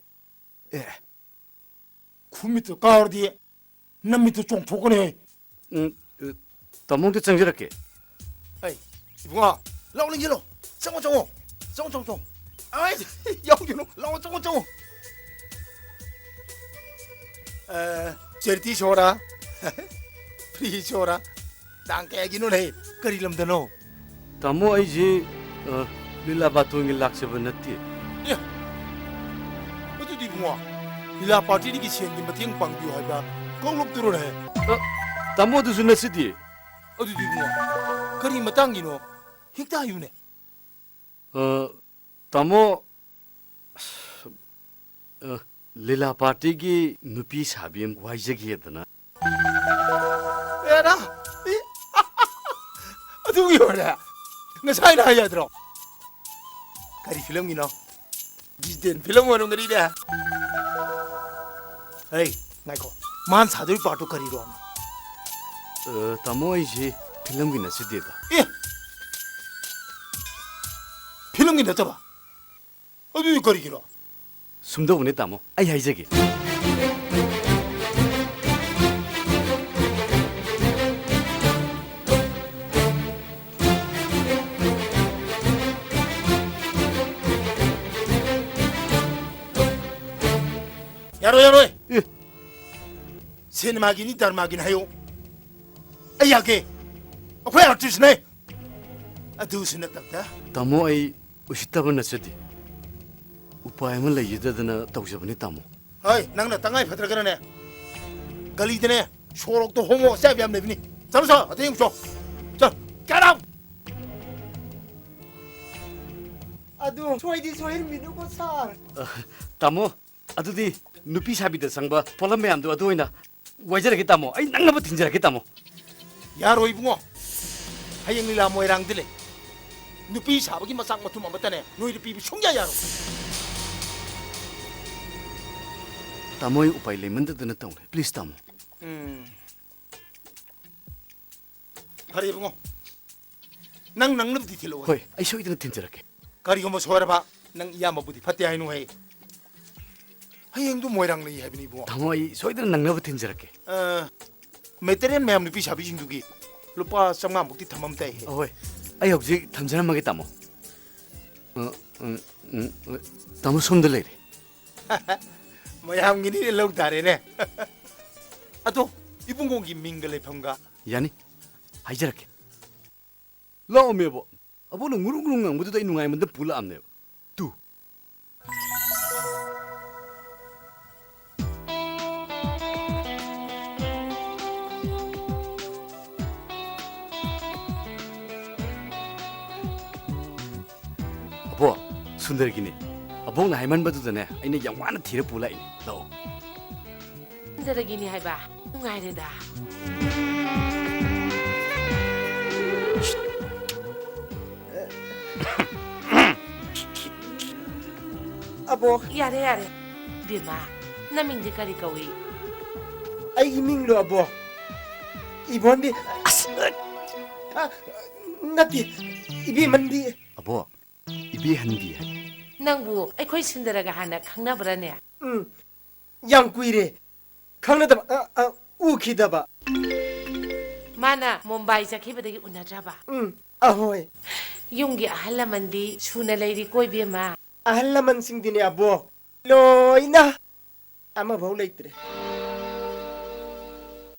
ꯑꯦ, ꯈꯨꯃꯤꯠꯇꯨ ꯀꯥꯎꯔꯗꯤ ꯅꯃꯤꯠꯇꯨ ꯆꯣꯡꯊꯣꯛꯀꯅꯤ꯫ ꯎꯝ, ꯑ, ꯇꯥꯃꯣ ꯑꯝꯇ ꯆꯪꯖꯔꯛꯀꯦ꯫ ꯑꯩ, ꯏꯕꯨꯡꯉꯣ, ꯂꯥꯛꯑꯣ, ꯂꯦꯡꯁꯤꯜꯂꯣ꯫ ꯆꯪꯉꯣ, ꯆꯪꯉꯣ꯫ ꯆꯪꯉꯣ, ꯆꯪꯉꯣ, ꯆꯪꯉꯣ꯫ ꯑꯩ, ꯌꯥꯎꯈꯤꯅꯨ꯫ ꯂꯥꯛꯑꯣ, ꯆꯪꯉꯣ, ꯆꯪꯉꯣ꯫ ꯑ, charity show ꯔꯥ? Free show ꯔꯥ? ꯇꯥꯡ ꯀꯌꯥꯒꯤꯅꯣꯅꯦ? ꯀꯔꯤ ꯂꯝꯗꯅꯣ? ꯇꯥꯃꯣ, ꯑꯩꯁꯤ, ꯑ, ꯂꯤꯂꯥ ꯕꯥꯇꯣꯟꯒꯤ ꯂꯥꯛꯆꯕ ꯅꯠꯇꯦ꯫ ꯑꯦ, ꯑꯗꯨꯗꯤ ꯏꯕꯨꯡꯉꯣ, ꯂꯤꯂꯥ party ꯗꯒꯤ ꯁꯦꯟꯒꯤ ꯃꯇꯦꯡ ꯄꯥꯡꯕꯤꯌꯨ ꯍꯥꯏꯕ ꯀꯧꯔꯛꯇꯨꯔꯣꯅꯦ? ꯑ, ꯇꯥꯃꯣ, ꯑꯗꯨꯁꯨ ꯅꯠꯆꯗꯦ꯫ ꯑꯗꯨꯗꯤ ꯏꯕꯨꯡꯉꯣ, ꯀꯔꯤ ꯃꯇꯥꯡꯒꯤꯅꯣ? ꯍꯦꯛꯇ ꯍꯥꯏꯌꯨꯅꯦ꯫ ꯑ, ꯇꯥꯃꯣ, ꯑꯁ, ꯑ, ꯂꯤꯂꯥ party ꯒꯤ ꯅꯨꯄꯤ ꯁꯥꯕꯤ ꯑꯃ ꯋꯥꯏꯖꯒꯦꯗꯅ꯫ ꯑꯦꯔꯥ! ꯏ! ꯑꯗꯨꯒꯤ ꯑꯣꯏꯔꯦ? ꯉꯁꯥꯏꯅ ꯍꯥꯏ ꯌꯥꯗ꯭ꯔꯣ? ꯀꯔꯤ film ꯒꯤꯅꯣ? ꯖꯤꯇꯦꯟ film ꯑꯣꯏꯔꯝꯒꯅꯤꯅꯦ꯫ ꯍꯩ, ꯉꯥꯏꯈꯣ꯫ ꯃꯥꯅ ꯁꯥꯗꯣꯏ part ꯇꯨ ꯀꯔꯤꯅꯣ? ꯑ, ꯇꯥꯃꯣ, ꯑꯩꯁꯤ film ꯒꯤ ꯅꯠꯆꯗꯦꯗ꯫ ꯑꯦ! Film ꯒꯤ ꯅꯠꯇꯕ? ꯑꯗꯨꯗꯤ ꯀꯔꯤꯒꯤꯅꯣ? ꯁꯨꯝꯗꯧꯕꯅꯦ, ꯇꯥꯃꯣ, ꯑꯩ ꯍꯥꯏꯖꯒꯦ꯫ ꯌꯥꯔꯣꯏ, ꯌꯥꯔꯣꯏ꯫ ꯑꯦ꯫ ꯁꯤꯅꯦꯃꯥꯒꯤꯅꯤ, ꯙꯔꯃꯒꯤꯅꯤ ꯍꯥꯏꯌꯨ꯫ ꯑꯩ ꯌꯥꯒꯦ꯫ ꯑꯩꯈꯣꯏ artistꯅꯦ꯫ ꯑꯗꯨꯁꯨ ꯅꯠꯇꯕꯗ꯫ ꯇꯥꯃꯣ, ꯑꯩ ꯎꯁꯤꯠꯇꯕ ꯅꯠꯆꯗꯦ꯫ ꯎꯄꯥꯏ ꯑꯃ ꯂꯩꯖꯗꯗꯅ ꯇꯧꯖꯕꯅꯤ, ꯇꯥꯃꯣ꯫ ꯍꯣꯏ, ꯅꯪꯅ ꯇꯉꯥꯏ ꯐꯗ꯭ꯔꯒꯅꯅꯦ, ꯒꯂꯤꯗꯅꯦ, ꯁꯣꯔꯣꯛꯇ ꯍꯣꯃꯣ ꯑꯆꯥꯏꯕ ꯌꯥꯝ ꯂꯩꯕꯅꯤ꯫ ꯆꯠꯂꯨ ꯆꯣ, ꯑꯇꯩ ꯌꯦꯡꯉꯨ ꯆꯣ꯫ ꯆꯠ, get out! ꯑꯗꯨ ꯁꯣꯏꯗꯤ ꯁꯣꯏꯍꯟꯕꯤꯅꯨꯀꯣ, ꯁꯥꯔ꯫ ꯑ, ꯇꯥꯃꯣ, ꯑꯗꯨꯗꯤ ꯅꯨꯄꯤ ꯁꯥꯕꯤꯗ ꯆꯪꯕ ꯄꯣꯠꯂꯝ ꯃꯌꯥꯝꯗꯣ ꯑꯗꯨ ꯑꯣꯏꯅ ꯋꯥꯏꯖꯔꯒꯦ, ꯇꯥꯃꯣ꯫ ꯑꯩ ꯅꯪꯅꯕ ꯊꯤꯟꯖꯔꯒꯦ, ꯇꯥꯃꯣ꯫ ꯌꯥꯔꯣꯏ, ꯏꯕꯨꯡꯉꯣ꯫ ꯍꯌꯦꯡ ꯂꯤꯂꯥ ꯃꯣꯏꯔꯥꯡꯗ ꯂꯩ꯫ ꯅꯨꯄꯤ ꯁꯥꯕꯒꯤ ꯃꯆꯥꯛ ꯃꯊꯨꯝ ꯑꯃꯠꯇꯅꯦ ꯅꯣꯏꯗ ꯄꯤꯕ ꯁꯨꯡꯌꯥ ꯌꯥꯔꯣꯏ꯫ ꯇꯥꯃꯣ, ꯑꯩ ꯎꯄꯥꯏ ꯂꯩꯃꯟꯗꯗꯅ ꯇꯧꯅꯤ꯫ Please, ꯇꯥꯃꯣ꯫ ꯎꯝ꯫ ꯐꯔꯦ, ꯏꯕꯨꯡꯉꯣ꯫ ꯅꯪ ꯅꯪꯅꯕꯗꯤ ꯊꯤꯜꯂꯛꯑꯣ꯫ ꯍꯣꯏ, ꯑꯩ ꯁꯣꯏꯗꯅ ꯊꯤꯟꯖꯔꯛꯀꯦ꯫ ꯀꯔꯤꯒꯨꯝꯕ ꯁꯣꯏꯔꯕ, ꯅꯪ ꯏꯌꯥꯝꯕꯕꯨꯗꯤ ꯐꯠꯇꯦ ꯍꯥꯏꯅꯨ ꯍꯦ꯫ ꯍꯌꯦꯡꯗꯨ ꯃꯣꯏꯔꯥꯡ ꯂꯩ ꯍꯥꯏꯕꯅꯤ, ꯏꯕꯨꯡꯉꯣ꯫ ꯇꯥꯃꯣ, ꯑꯩ ꯁꯣꯏꯗꯅ ꯅꯪꯅꯕ ꯊꯤꯟꯖꯔꯛꯀꯦ꯫ ꯑ, material ꯃꯌꯥꯝ ꯅꯨꯄꯤ ꯁꯥꯕꯤꯁꯤꯡꯗꯨꯒꯤ ꯂꯨꯄꯥ ꯆꯥꯝꯃꯉꯥꯃꯨꯛꯇꯤ ꯊꯝꯃꯝ ꯇꯥꯏꯍꯦ꯫ ꯑꯍꯣꯏ, ꯑꯩ ꯍꯧꯖꯤꯛ ꯊꯝꯖꯔꯝꯃꯒꯦ, ꯇꯥꯃꯣ꯫ ꯑ, ꯎꯝ, ꯎꯝ, ꯇꯥꯃꯣ, ꯁꯣꯝꯗ ꯂꯩꯔꯦ꯫ ꯃꯌꯥꯝꯒꯤꯅꯤꯅꯦ, ꯂꯧ ꯇꯥꯔꯦꯅꯦ꯫ ꯑꯗꯣ, ꯏꯕꯨꯡꯉꯣꯒꯤ ꯃꯤꯡꯒ ꯂꯩꯐꯝꯒ? ꯌꯥꯅꯤ, ꯍꯥꯏꯖꯔꯛꯀꯦ꯫ ꯂꯥꯛꯑꯣꯃꯦ, ꯑꯕꯣꯛ꯫ ꯑꯕꯣꯛꯅ ꯉꯨꯔꯨ ꯉꯨꯔꯨ ꯉꯪꯕꯗꯨꯗ ꯑꯩ ꯅꯨꯡꯉꯥꯏꯃꯟꯗꯅ ꯄꯨ ꯂꯥꯛꯑꯝꯅꯦꯕ꯫ ꯇꯨ꯫ ꯑꯕꯣꯛ, ꯁꯨꯟꯗꯔꯒꯤꯅꯦ꯫ ꯑꯕꯣꯛꯅ ꯍꯥꯏꯃꯟꯕꯗꯨꯗꯅꯦ, ꯑꯩꯅ ꯌꯥꯝ ꯋꯥꯅ ꯊꯤꯔ ꯄꯨ ꯂꯥꯛꯏꯅꯦ꯫ ꯂꯥꯛꯑꯣ꯫ ꯁꯨꯟꯗꯔꯒꯤꯅꯤ ꯍꯥꯏꯕ? ꯅꯨꯡꯉꯥꯏꯔꯦꯗ꯫ ꯑꯕꯣꯛ꯫ ꯌꯥꯔꯦ, ꯌꯥꯔꯦ꯫ ꯕꯦꯝꯃ, ꯅꯃꯤꯡꯗꯤ ꯀꯔꯤ ꯀꯧꯏ? ꯑꯩꯒꯤ ꯃꯤꯡꯂꯣ, ꯑꯕꯣꯛ? ꯏꯕꯣꯟꯕꯤ꯫ ꯑꯁ! ꯑ, ꯅꯠꯇꯦ, ꯏꯕꯦꯝꯃꯟꯕꯤ꯫ ꯑꯕꯣꯛ, ꯏꯕꯦꯍꯟꯕꯤ ꯍꯥꯏ꯫ ꯅꯪꯕꯨ ꯑꯩꯈꯣꯏ ꯁꯨꯟꯗꯔꯒ ꯍꯥꯟꯅ ꯈꯪꯅꯕ꯭ꯔꯥꯅꯦ? ꯎꯝ, ꯌꯥꯝ ꯀꯨꯏꯔꯦ ꯈꯪꯅꯗꯕ, ꯑ, ꯑ, ꯎꯈꯤꯗꯕ꯫ ꯃꯥꯅ ꯃꯨꯝꯕꯥꯏ ꯆꯠꯈꯤꯕꯗꯒꯤ ꯎꯅꯗ꯭ꯔꯕ? ꯎꯝ, ꯑꯍꯣꯏ꯫ ꯌꯨꯝꯒꯤ ꯑꯍꯜ ꯂꯃꯟꯗꯤ ꯁꯨꯅ ꯂꯩꯔꯤꯀꯣ, ꯏꯕꯦꯝꯃ? ꯑꯍꯜ ꯂꯃꯟꯁꯤꯡꯗꯤꯅꯦ, ꯑꯕꯣꯛ, ꯂꯣꯏꯅ ꯑꯃꯐꯥꯎ ꯂꯩꯇ꯭ꯔꯦ꯫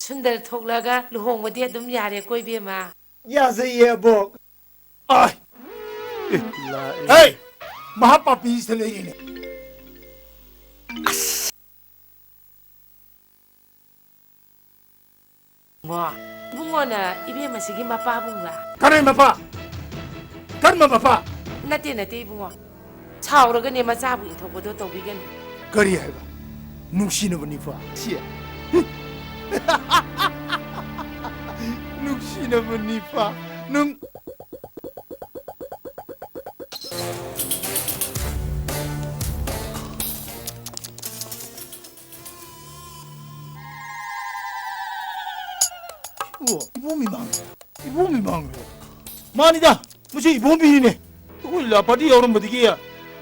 ꯁꯨꯟꯗꯔ ꯊꯣꯛꯂꯛꯑꯒ ꯂꯨꯍꯣꯡꯕꯗꯤ ꯑꯗꯨꯝ ꯌꯥꯔꯦꯀꯣ, ꯏꯕꯦꯝꯃ? ꯌꯥꯖꯩꯌꯦ, ꯑꯕꯣꯛ꯫ ꯑꯥꯏ! ꯑꯦ, ꯂꯥꯛꯑꯦ꯫ ꯍꯦ! ꯃꯍꯥꯄꯥꯄꯤꯁꯤꯗ ꯂꯩꯔꯤꯅꯦ꯫ ꯏꯕꯨꯡꯉꯣ, ꯏꯕꯨꯡꯉꯣꯅ ꯏꯕꯦꯝꯃꯁꯤꯒꯤ ꯃꯄꯥꯕꯨꯡꯂꯥ? ꯀꯔꯤ ꯃꯄꯥ? ꯀꯔꯝꯕ ꯃꯄꯥ? ꯅꯠꯇꯦ, ꯅꯠꯇꯦ, ꯏꯕꯨꯡꯉꯣ꯫ ꯁꯥꯎꯔꯒꯅꯦ ꯃꯆꯥꯕꯨ ꯏꯟꯊꯣꯛꯄꯗꯣ ꯇꯧꯕꯤꯒꯅꯨ꯫ ꯀꯔꯤ ꯍꯥꯏꯕ? ꯅꯨꯡꯁꯤꯅꯕ ꯅꯤꯄꯥ? ꯁꯤ꯫ ꯅꯨꯡꯁꯤꯅꯕ ꯅꯤꯄꯥ? ꯅꯪ ꯑꯣ, ꯏꯕꯣꯝ ꯏꯃꯥꯡ, ꯏꯕꯣꯝ ꯏꯃꯥꯡ꯫ ꯃꯥꯅꯤꯗ, ꯃꯁꯤ ꯏꯕꯣꯝꯕꯤꯅꯤꯅꯦ꯫ ꯑꯩꯈꯣꯏ ꯂꯥ ꯄꯥꯔꯇꯤ ꯌꯥꯎꯔꯝꯕꯗꯒꯤ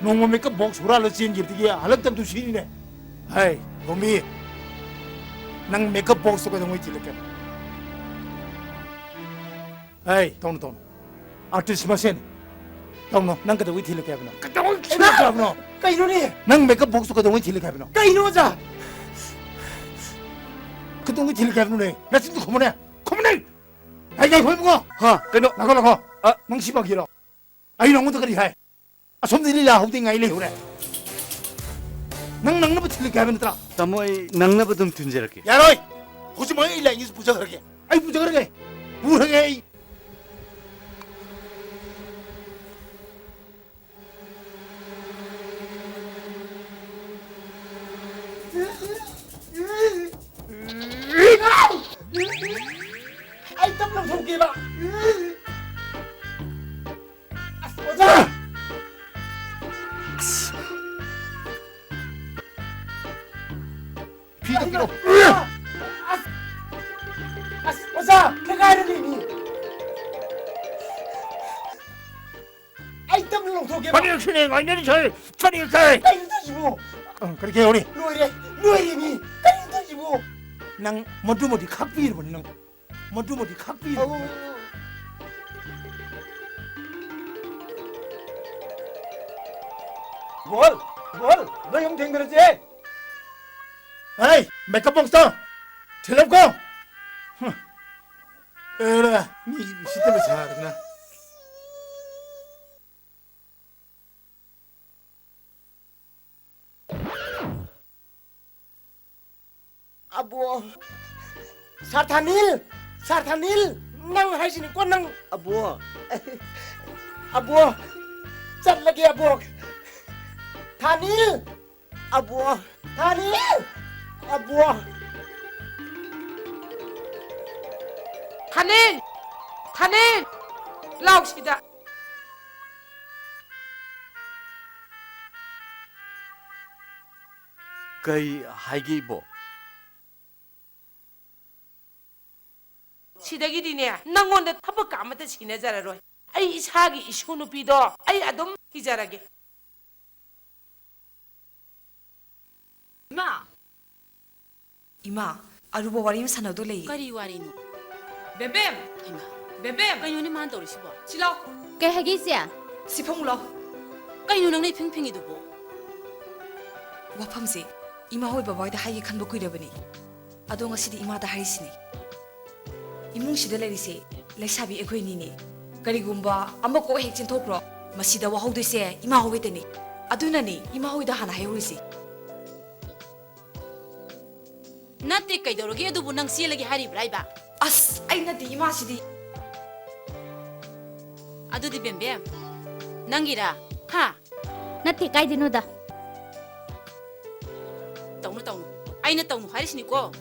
ꯅꯣꯡꯃ ꯃꯦꯀꯞ ꯕꯣꯛꯁ ꯍꯨꯔꯥꯜꯂ ꯆꯦꯟꯈꯤꯕꯗꯒꯤ ꯍꯜꯂꯛꯇꯕꯗꯨ ꯁꯤꯅꯤꯅꯦ꯫ ꯍꯥꯏ, ꯏꯕꯣꯝꯕꯤ, ꯅꯪ ꯃꯦꯀꯞ ꯕꯣꯛꯁꯇꯣ ꯀꯩꯗꯧꯉꯩ ꯊꯤꯜꯂꯛꯀꯦ? ꯍꯥꯏ, ꯇꯧꯅꯨ, ꯇꯧꯅꯨ꯫ ꯑꯥꯔꯇꯤꯁ ꯃꯁꯦꯟ꯫ ꯇꯧꯅꯣ, ꯅꯪ ꯀꯩꯗꯧꯉꯩ ꯊꯤꯜꯂꯛꯀꯦ ꯍꯥꯏꯕꯅꯣ? ꯀꯩꯗꯧꯉꯩ ꯊꯤꯜꯂꯛꯀꯦ ꯍꯥꯏꯕꯅꯣ? ꯀꯩꯅꯣꯅꯦ? ꯅꯪ ꯃꯦꯀꯞ ꯕꯣꯛꯁꯇꯣ ꯀꯩꯗꯧꯉꯩ ꯊꯤꯜꯂꯛꯀꯦ ꯍꯥꯏꯕꯅꯣ? ꯀꯩꯅꯣ, ꯑꯣꯖꯥ? ꯀꯩꯗꯧꯉꯩ ꯊꯤꯜꯂꯛꯀꯦ ꯍꯥꯏꯕꯅꯣꯅꯦ? ꯅꯆꯤꯟꯗꯣ ꯈꯨꯝꯃꯨꯅꯦ, ꯈꯨꯝꯃꯨꯅꯦ! ꯑꯩ ꯉꯥꯏꯈꯣ, ꯏꯕꯨꯡꯉꯣ! ꯍꯥ, ꯀꯩꯅꯣ? ꯉꯥꯏꯈꯣ, ꯉꯥꯏꯈꯣ꯫ ꯑ? ꯅꯪ ꯁꯤ ꯃꯥꯒꯤꯔꯣ? ꯑꯩ ꯅꯉꯣꯟꯗ ꯀꯔꯤ ꯍꯥꯏ? ꯑꯁꯣꯝꯗ ꯂꯤꯂꯥ ꯍꯧꯗ꯭ꯔꯤꯉꯥꯏ ꯂꯩꯍꯧꯔꯦ꯫ ꯅꯪ ꯅꯪꯅꯕ ꯊꯤꯜꯂꯛꯀꯦ ꯍꯥꯏꯕ ꯅꯠꯇ꯭ꯔꯥ? ꯇꯥꯃꯣ, ꯑꯩ ꯅꯪꯅꯕ ꯑꯗꯨꯝ ꯊꯤꯟꯖꯔꯛꯀꯦ꯫ ꯌꯥꯔꯣꯏ! ꯍꯧꯖꯤꯛꯃꯛ ꯑꯩ ꯂꯥꯏꯅꯤꯡꯁꯤ ꯄꯨꯖꯈ꯭ꯔꯒꯦ꯫ ꯑꯩ ꯄꯨꯖꯈ꯭ꯔꯒꯦ꯫ ꯄꯨꯈ꯭ꯔꯒꯦ ꯑꯩ꯫ ꯑꯩ ꯇꯞ ꯂꯧꯊꯣꯛꯀꯦꯕ꯫ ꯑꯁ, ꯑꯣꯖꯥ! ꯑꯁ! ꯐꯤꯗꯣ ꯄꯤꯔꯛꯑꯣ꯫ ꯑꯁ! ꯑꯁ, ꯑꯣꯖꯥ! ꯁꯦꯒꯥꯏꯔꯅꯤ ꯃꯤ! ꯑꯩ ꯇꯞꯅ ꯂꯧꯊꯣꯛꯀꯦꯕ꯫ ꯐꯅꯦꯛꯁꯤꯅꯦ ꯉꯥꯏꯅꯔꯤꯁꯦ! ꯐꯅꯦꯛꯁꯦ! ꯀꯩꯅꯣ ꯇꯧꯔꯤꯁꯤꯕꯣ? ꯑ, ꯀꯔꯤ, ꯀꯩ ꯍꯥꯏꯍꯧꯔꯤ? ꯂꯣꯏꯔꯦ! ꯂꯣꯏꯔꯦ ꯃꯤ! ꯀꯩꯅꯣ ꯇꯧꯔꯤꯁꯤꯕꯣ? ꯅꯪ ꯃꯗꯨꯃꯗꯤ ꯈꯥꯛꯄꯤꯔꯕꯅꯤ ꯅꯪ꯫ ꯃꯗꯨꯃꯗꯤ ꯈꯥꯛꯄꯤꯔꯕꯅꯤ꯫ ꯑꯧ꯫ ꯒꯣꯜ! ꯒꯣꯜ! ꯅꯣꯏ ꯑꯍꯨꯝ ꯊꯦꯡꯅꯔꯁꯦ! ꯍꯩ, makeup boxꯇꯣ ꯊꯤꯜꯂꯝꯀꯣ꯫ ꯍꯨꯝ꯫ ꯑꯦꯔꯥ, ꯃꯤ ꯎꯁꯤꯠꯇꯕ ꯁꯥꯗꯅ꯫ ꯑꯕꯣ! ꯁꯥꯔ ꯊꯥꯅꯤꯜ! ꯁꯥꯔ ꯊꯥꯅꯤꯜ! ꯅꯪ ꯍꯥꯏꯁꯤꯅꯤꯀꯣ ꯅꯪ! ꯑꯕꯣ! ꯑꯕꯣ! ꯆꯠꯂꯒꯦ ꯑꯕꯣ! ꯊꯥꯅꯤꯜ! ꯑꯕꯣ! ꯊꯥꯅꯤꯜ! ꯑꯕꯣ! ꯊꯥꯅꯤꯜ! ꯊꯥꯅꯤꯜ! ꯂꯥꯎ ꯁꯤꯗ! ꯀꯩ ꯍꯥꯏꯒꯦ, ꯏꯕꯣ? ꯁꯤꯗꯒꯤꯗꯤꯅꯦ, ꯅꯪꯉꯣꯟꯗ ꯊꯕꯛꯀ ꯑꯃꯠꯇ ꯁꯤꯟꯅꯖꯔꯔꯣꯏ꯫ ꯑꯩ ꯏꯁꯥꯒꯤ ꯏꯁꯨ ꯅꯨꯄꯤꯗꯣ ꯑꯩ ꯑꯗꯨꯝ ꯊꯤꯖꯔꯒꯦ꯫ ꯏꯃꯥ! ꯏꯃꯥ, ꯑꯔꯨꯕ ꯋꯥꯔꯤ ꯑꯃ ꯁꯥꯟꯅꯗꯧ ꯂꯩꯌꯦ꯫ ꯀꯔꯤ ꯋꯥꯔꯤꯅꯣ? ꯕꯦꯝꯕꯦꯝ! ꯍꯩꯃꯥ! ꯕꯦꯝꯕꯦꯝ! ꯀꯩꯅꯣꯅꯦ ꯃꯥꯅ ꯇꯧꯔꯤꯁꯤꯕꯣ? ꯁꯤ ꯂꯥꯎ꯫ ꯀꯩ ꯍꯥꯏꯒꯦ, ꯏꯆꯦ? ꯁꯤ ꯐꯝꯃꯨ ꯂꯥꯎ꯫ ꯀꯩꯅꯣ ꯅꯪꯅ ꯏꯐꯤꯡ ꯐꯤꯡꯉꯤꯗꯨꯕꯣ? ꯋꯥꯐꯝꯁꯦ ꯏꯃꯥ ꯍꯣꯏ ꯕꯕꯥ ꯍꯣꯏꯗ ꯍꯥꯏꯒꯦ ꯈꯟꯕ ꯀꯨꯏꯔꯕꯅꯤ꯫ ꯑꯗꯣ ꯉꯁꯤꯗꯤ ꯏꯃꯥꯗ ꯍꯥꯏꯔꯤꯁꯤꯅꯤ꯫ ꯏꯃꯨꯡꯁꯤꯗ ꯂꯩꯔꯤꯁꯦ ꯂꯩꯁꯥꯕꯤ ꯑꯩꯈꯣꯏꯅꯤꯅꯦ꯫ ꯀꯔꯤꯒꯨꯝꯕ ꯑꯃ ꯀꯣꯛ ꯍꯦꯛ ꯆꯦꯟꯊꯣꯛꯈ꯭ꯔꯣ, ꯃꯁꯤꯗ ꯋꯥꯍꯧꯗꯣꯏꯁꯦ ꯏꯃꯥ ꯍꯣꯏꯗꯅꯤ꯫ ꯑꯗꯨꯅꯅꯤ ꯏꯃꯥ ꯍꯣꯏꯗ ꯍꯥꯟꯅ ꯍꯥꯏꯍꯧꯔꯤꯁꯦ꯫ ꯅꯠꯇꯦ, ꯀꯩꯗꯧꯔꯒꯦ? ꯑꯗꯨꯕꯨ ꯅꯪ ꯆꯦꯜꯂꯒꯦ ꯍꯥꯏꯔꯤꯕ꯭ꯔꯥ ꯍꯥꯏꯕ? ꯑꯁ, ꯑꯩ ꯅꯠꯇꯦ ꯏꯃꯥꯁꯤꯗꯤ꯫ ꯑꯗꯨꯗꯤ ꯕꯦꯝꯕꯦꯝ, ꯅꯪꯒꯤꯔꯥ? ꯍꯥ? ꯅꯠꯇꯦ, ꯀꯥꯏꯗꯩꯅꯣꯗ꯫ ꯇꯧꯅꯨ, ꯇꯧꯅꯨ꯫ ꯑꯩꯅ ꯇꯧꯅꯨ ꯍꯥꯏꯔꯤꯁꯤꯅꯤꯀꯣ꯫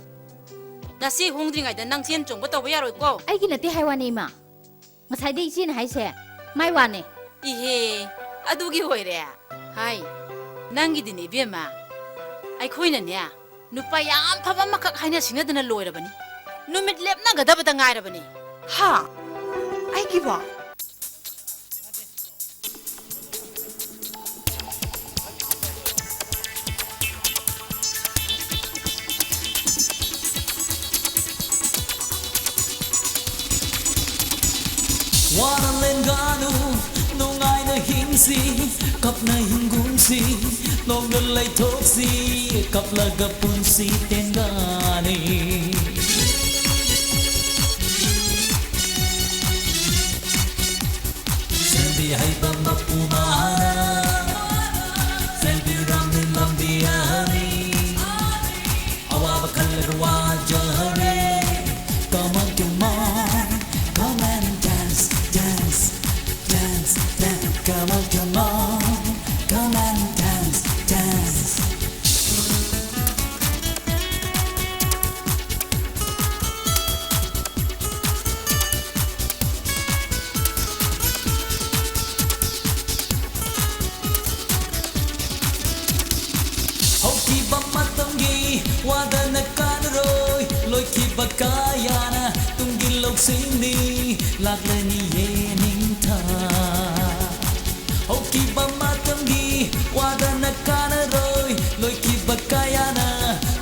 ꯅꯆꯦ ꯍꯣꯡꯗ꯭ꯔꯤꯉꯩꯗ ꯅꯪ ꯆꯦꯟ ꯆꯣꯡꯕ ꯇꯧꯕ ꯌꯥꯔꯣꯏꯀꯣ꯫ ꯑꯩꯒꯤ ꯅꯠꯇꯦ ꯍꯥꯏ ꯋꯥꯅꯦ, ꯏꯃꯥ꯫ ꯉꯁꯥꯏꯗꯩ ꯏꯆꯦꯅ ꯍꯥꯏꯁꯦ ꯃꯥꯏ ꯋꯥꯅꯦ꯫ ꯏꯍꯦ, ꯑꯗꯨꯒꯤ ꯑꯣꯏꯔꯦ꯫ ꯍꯥꯏ, ꯅꯪꯒꯤꯗꯤꯅꯦ ꯏꯕꯦꯝꯃ, ꯑꯩꯈꯣꯏꯅꯅꯦ ꯅꯨꯄꯥ ꯌꯥꯝ ꯐꯕ ꯑꯃꯈꯛ ꯍꯥꯏꯅ ꯁꯤꯡꯅꯗꯅ ꯂꯣꯏꯔꯕꯅꯤ꯫ ꯅꯨꯃꯤꯠ ꯂꯦꯞꯅꯒꯗꯕꯇ ꯉꯥꯏꯔꯕꯅꯤ꯫ ꯍꯥ? ꯑꯩꯒꯤꯕꯣ? ꯋꯥꯅ ꯂꯦꯟꯒꯅꯨ, ꯅꯨꯡꯉꯥꯏꯅ ꯍꯤꯡꯁꯤ, ꯀꯞꯅ ꯍꯤꯡꯒꯨꯝꯁꯤ꯫ ꯅꯣꯡꯗ ꯂꯩꯊꯣꯛꯁꯤ, ꯀꯞꯂꯒ ꯄꯨꯟꯁꯤ ꯇꯦꯟꯒꯅꯤ꯫ ꯁꯦꯝꯕꯤ ꯍꯩꯕ ꯃꯄꯨ ꯃꯍꯥꯔꯥ, ꯁꯦꯝꯕꯤꯔꯝꯃꯤ ꯂꯝꯕꯤ ꯑꯅꯤ꯫ ꯑꯋꯥꯕ ꯈꯜꯂꯒ ꯋꯥꯖꯔꯦ꯫ Come on, come on, come and dance, dance, dance, dance. Come on, come on, come and dance, dance. ꯍꯧꯈꯤꯕ ꯃꯇꯝꯒꯤ ꯋꯥꯗꯅ ꯀꯥꯟꯅꯔꯣꯏ, ꯂꯣꯏꯈꯤꯕ ꯀꯌꯥꯅ ꯇꯨꯡꯒꯤ ꯂꯧꯁꯤꯡꯅꯤ, ꯂꯥꯛꯂꯅꯤ ꯌꯦꯅꯤꯡꯊꯥ꯫ ꯍꯧꯈꯤꯕ ꯃꯇꯝꯒꯤ ꯋꯥꯗꯅ ꯀꯥꯟꯅꯔꯣꯏ, ꯂꯣꯏꯈꯤꯕ ꯀꯌꯥꯅ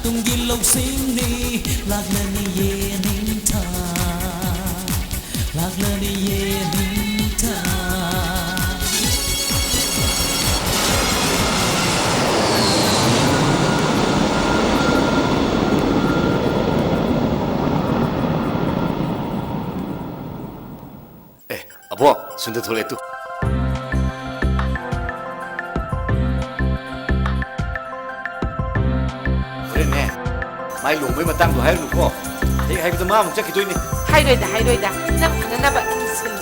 ꯇꯨꯡꯒꯤ ꯂꯧꯁꯤꯡꯅꯤ, ꯂꯥꯛꯂꯅꯤ ꯌꯦꯅꯤꯡꯊꯥ꯫ ꯂꯥꯛꯂꯅꯤꯌꯦ ꯅꯤꯡꯊꯥ꯫ ꯑꯦ, ꯑꯕꯣꯛ, ꯁꯨꯟꯗ ꯊꯣꯛꯂꯛꯑꯦ ꯇꯨ꯫ ꯍꯣꯔꯦꯟꯅꯦ, ꯃꯥꯏ ꯂꯨꯍꯣꯡꯕꯩ ꯃꯇꯥꯡꯗꯣ ꯍꯥꯏꯔꯨꯅꯨꯀꯣ꯫ ꯍꯦꯛ ꯍꯥꯏꯕꯗ ꯃꯥ ꯑꯃꯨꯛ ꯆꯠꯈꯤꯗꯣꯏꯅꯦ꯫ ꯍꯥꯏꯔꯣꯏꯗ, ꯍꯥꯏꯔꯣꯏꯗ꯫ ꯅꯪ ꯐꯅꯅꯕ ꯑꯗꯨꯝ ꯁꯤꯜꯂꯨ꯫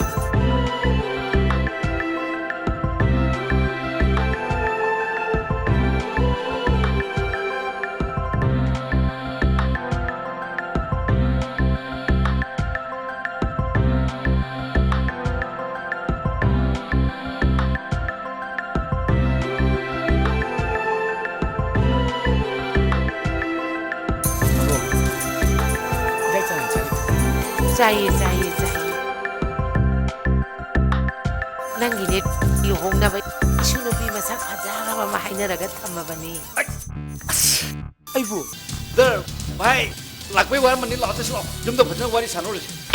ꯆꯥꯏꯌꯦ, ꯆꯥꯏꯌꯦ, ꯆꯥꯏꯌꯦ꯫ ꯅꯪꯒꯤꯅꯦ ꯂꯨꯍꯣꯡꯅꯕ ꯏꯁꯨ ꯅꯨꯄꯤ ꯃꯁꯛ ꯐꯖꯈ꯭ꯔꯕ ꯑꯃ ꯍꯥꯏꯅꯔꯒ ꯊꯝꯃꯕꯅꯤ꯫ ꯑꯩꯕꯨ? ꯗꯔ, ꯚꯥꯏ, ꯂꯥꯛꯄꯩ ꯋꯥꯔꯝꯃꯅꯤ, ꯂꯥꯛꯑꯣ, ꯆꯠꯁꯤ ꯂꯥꯛꯑꯣ꯫ ꯌꯨꯝꯗ ꯐꯖꯅ ꯋꯥꯔꯤ ꯁꯥꯟꯅꯔꯨꯔꯁꯤ꯫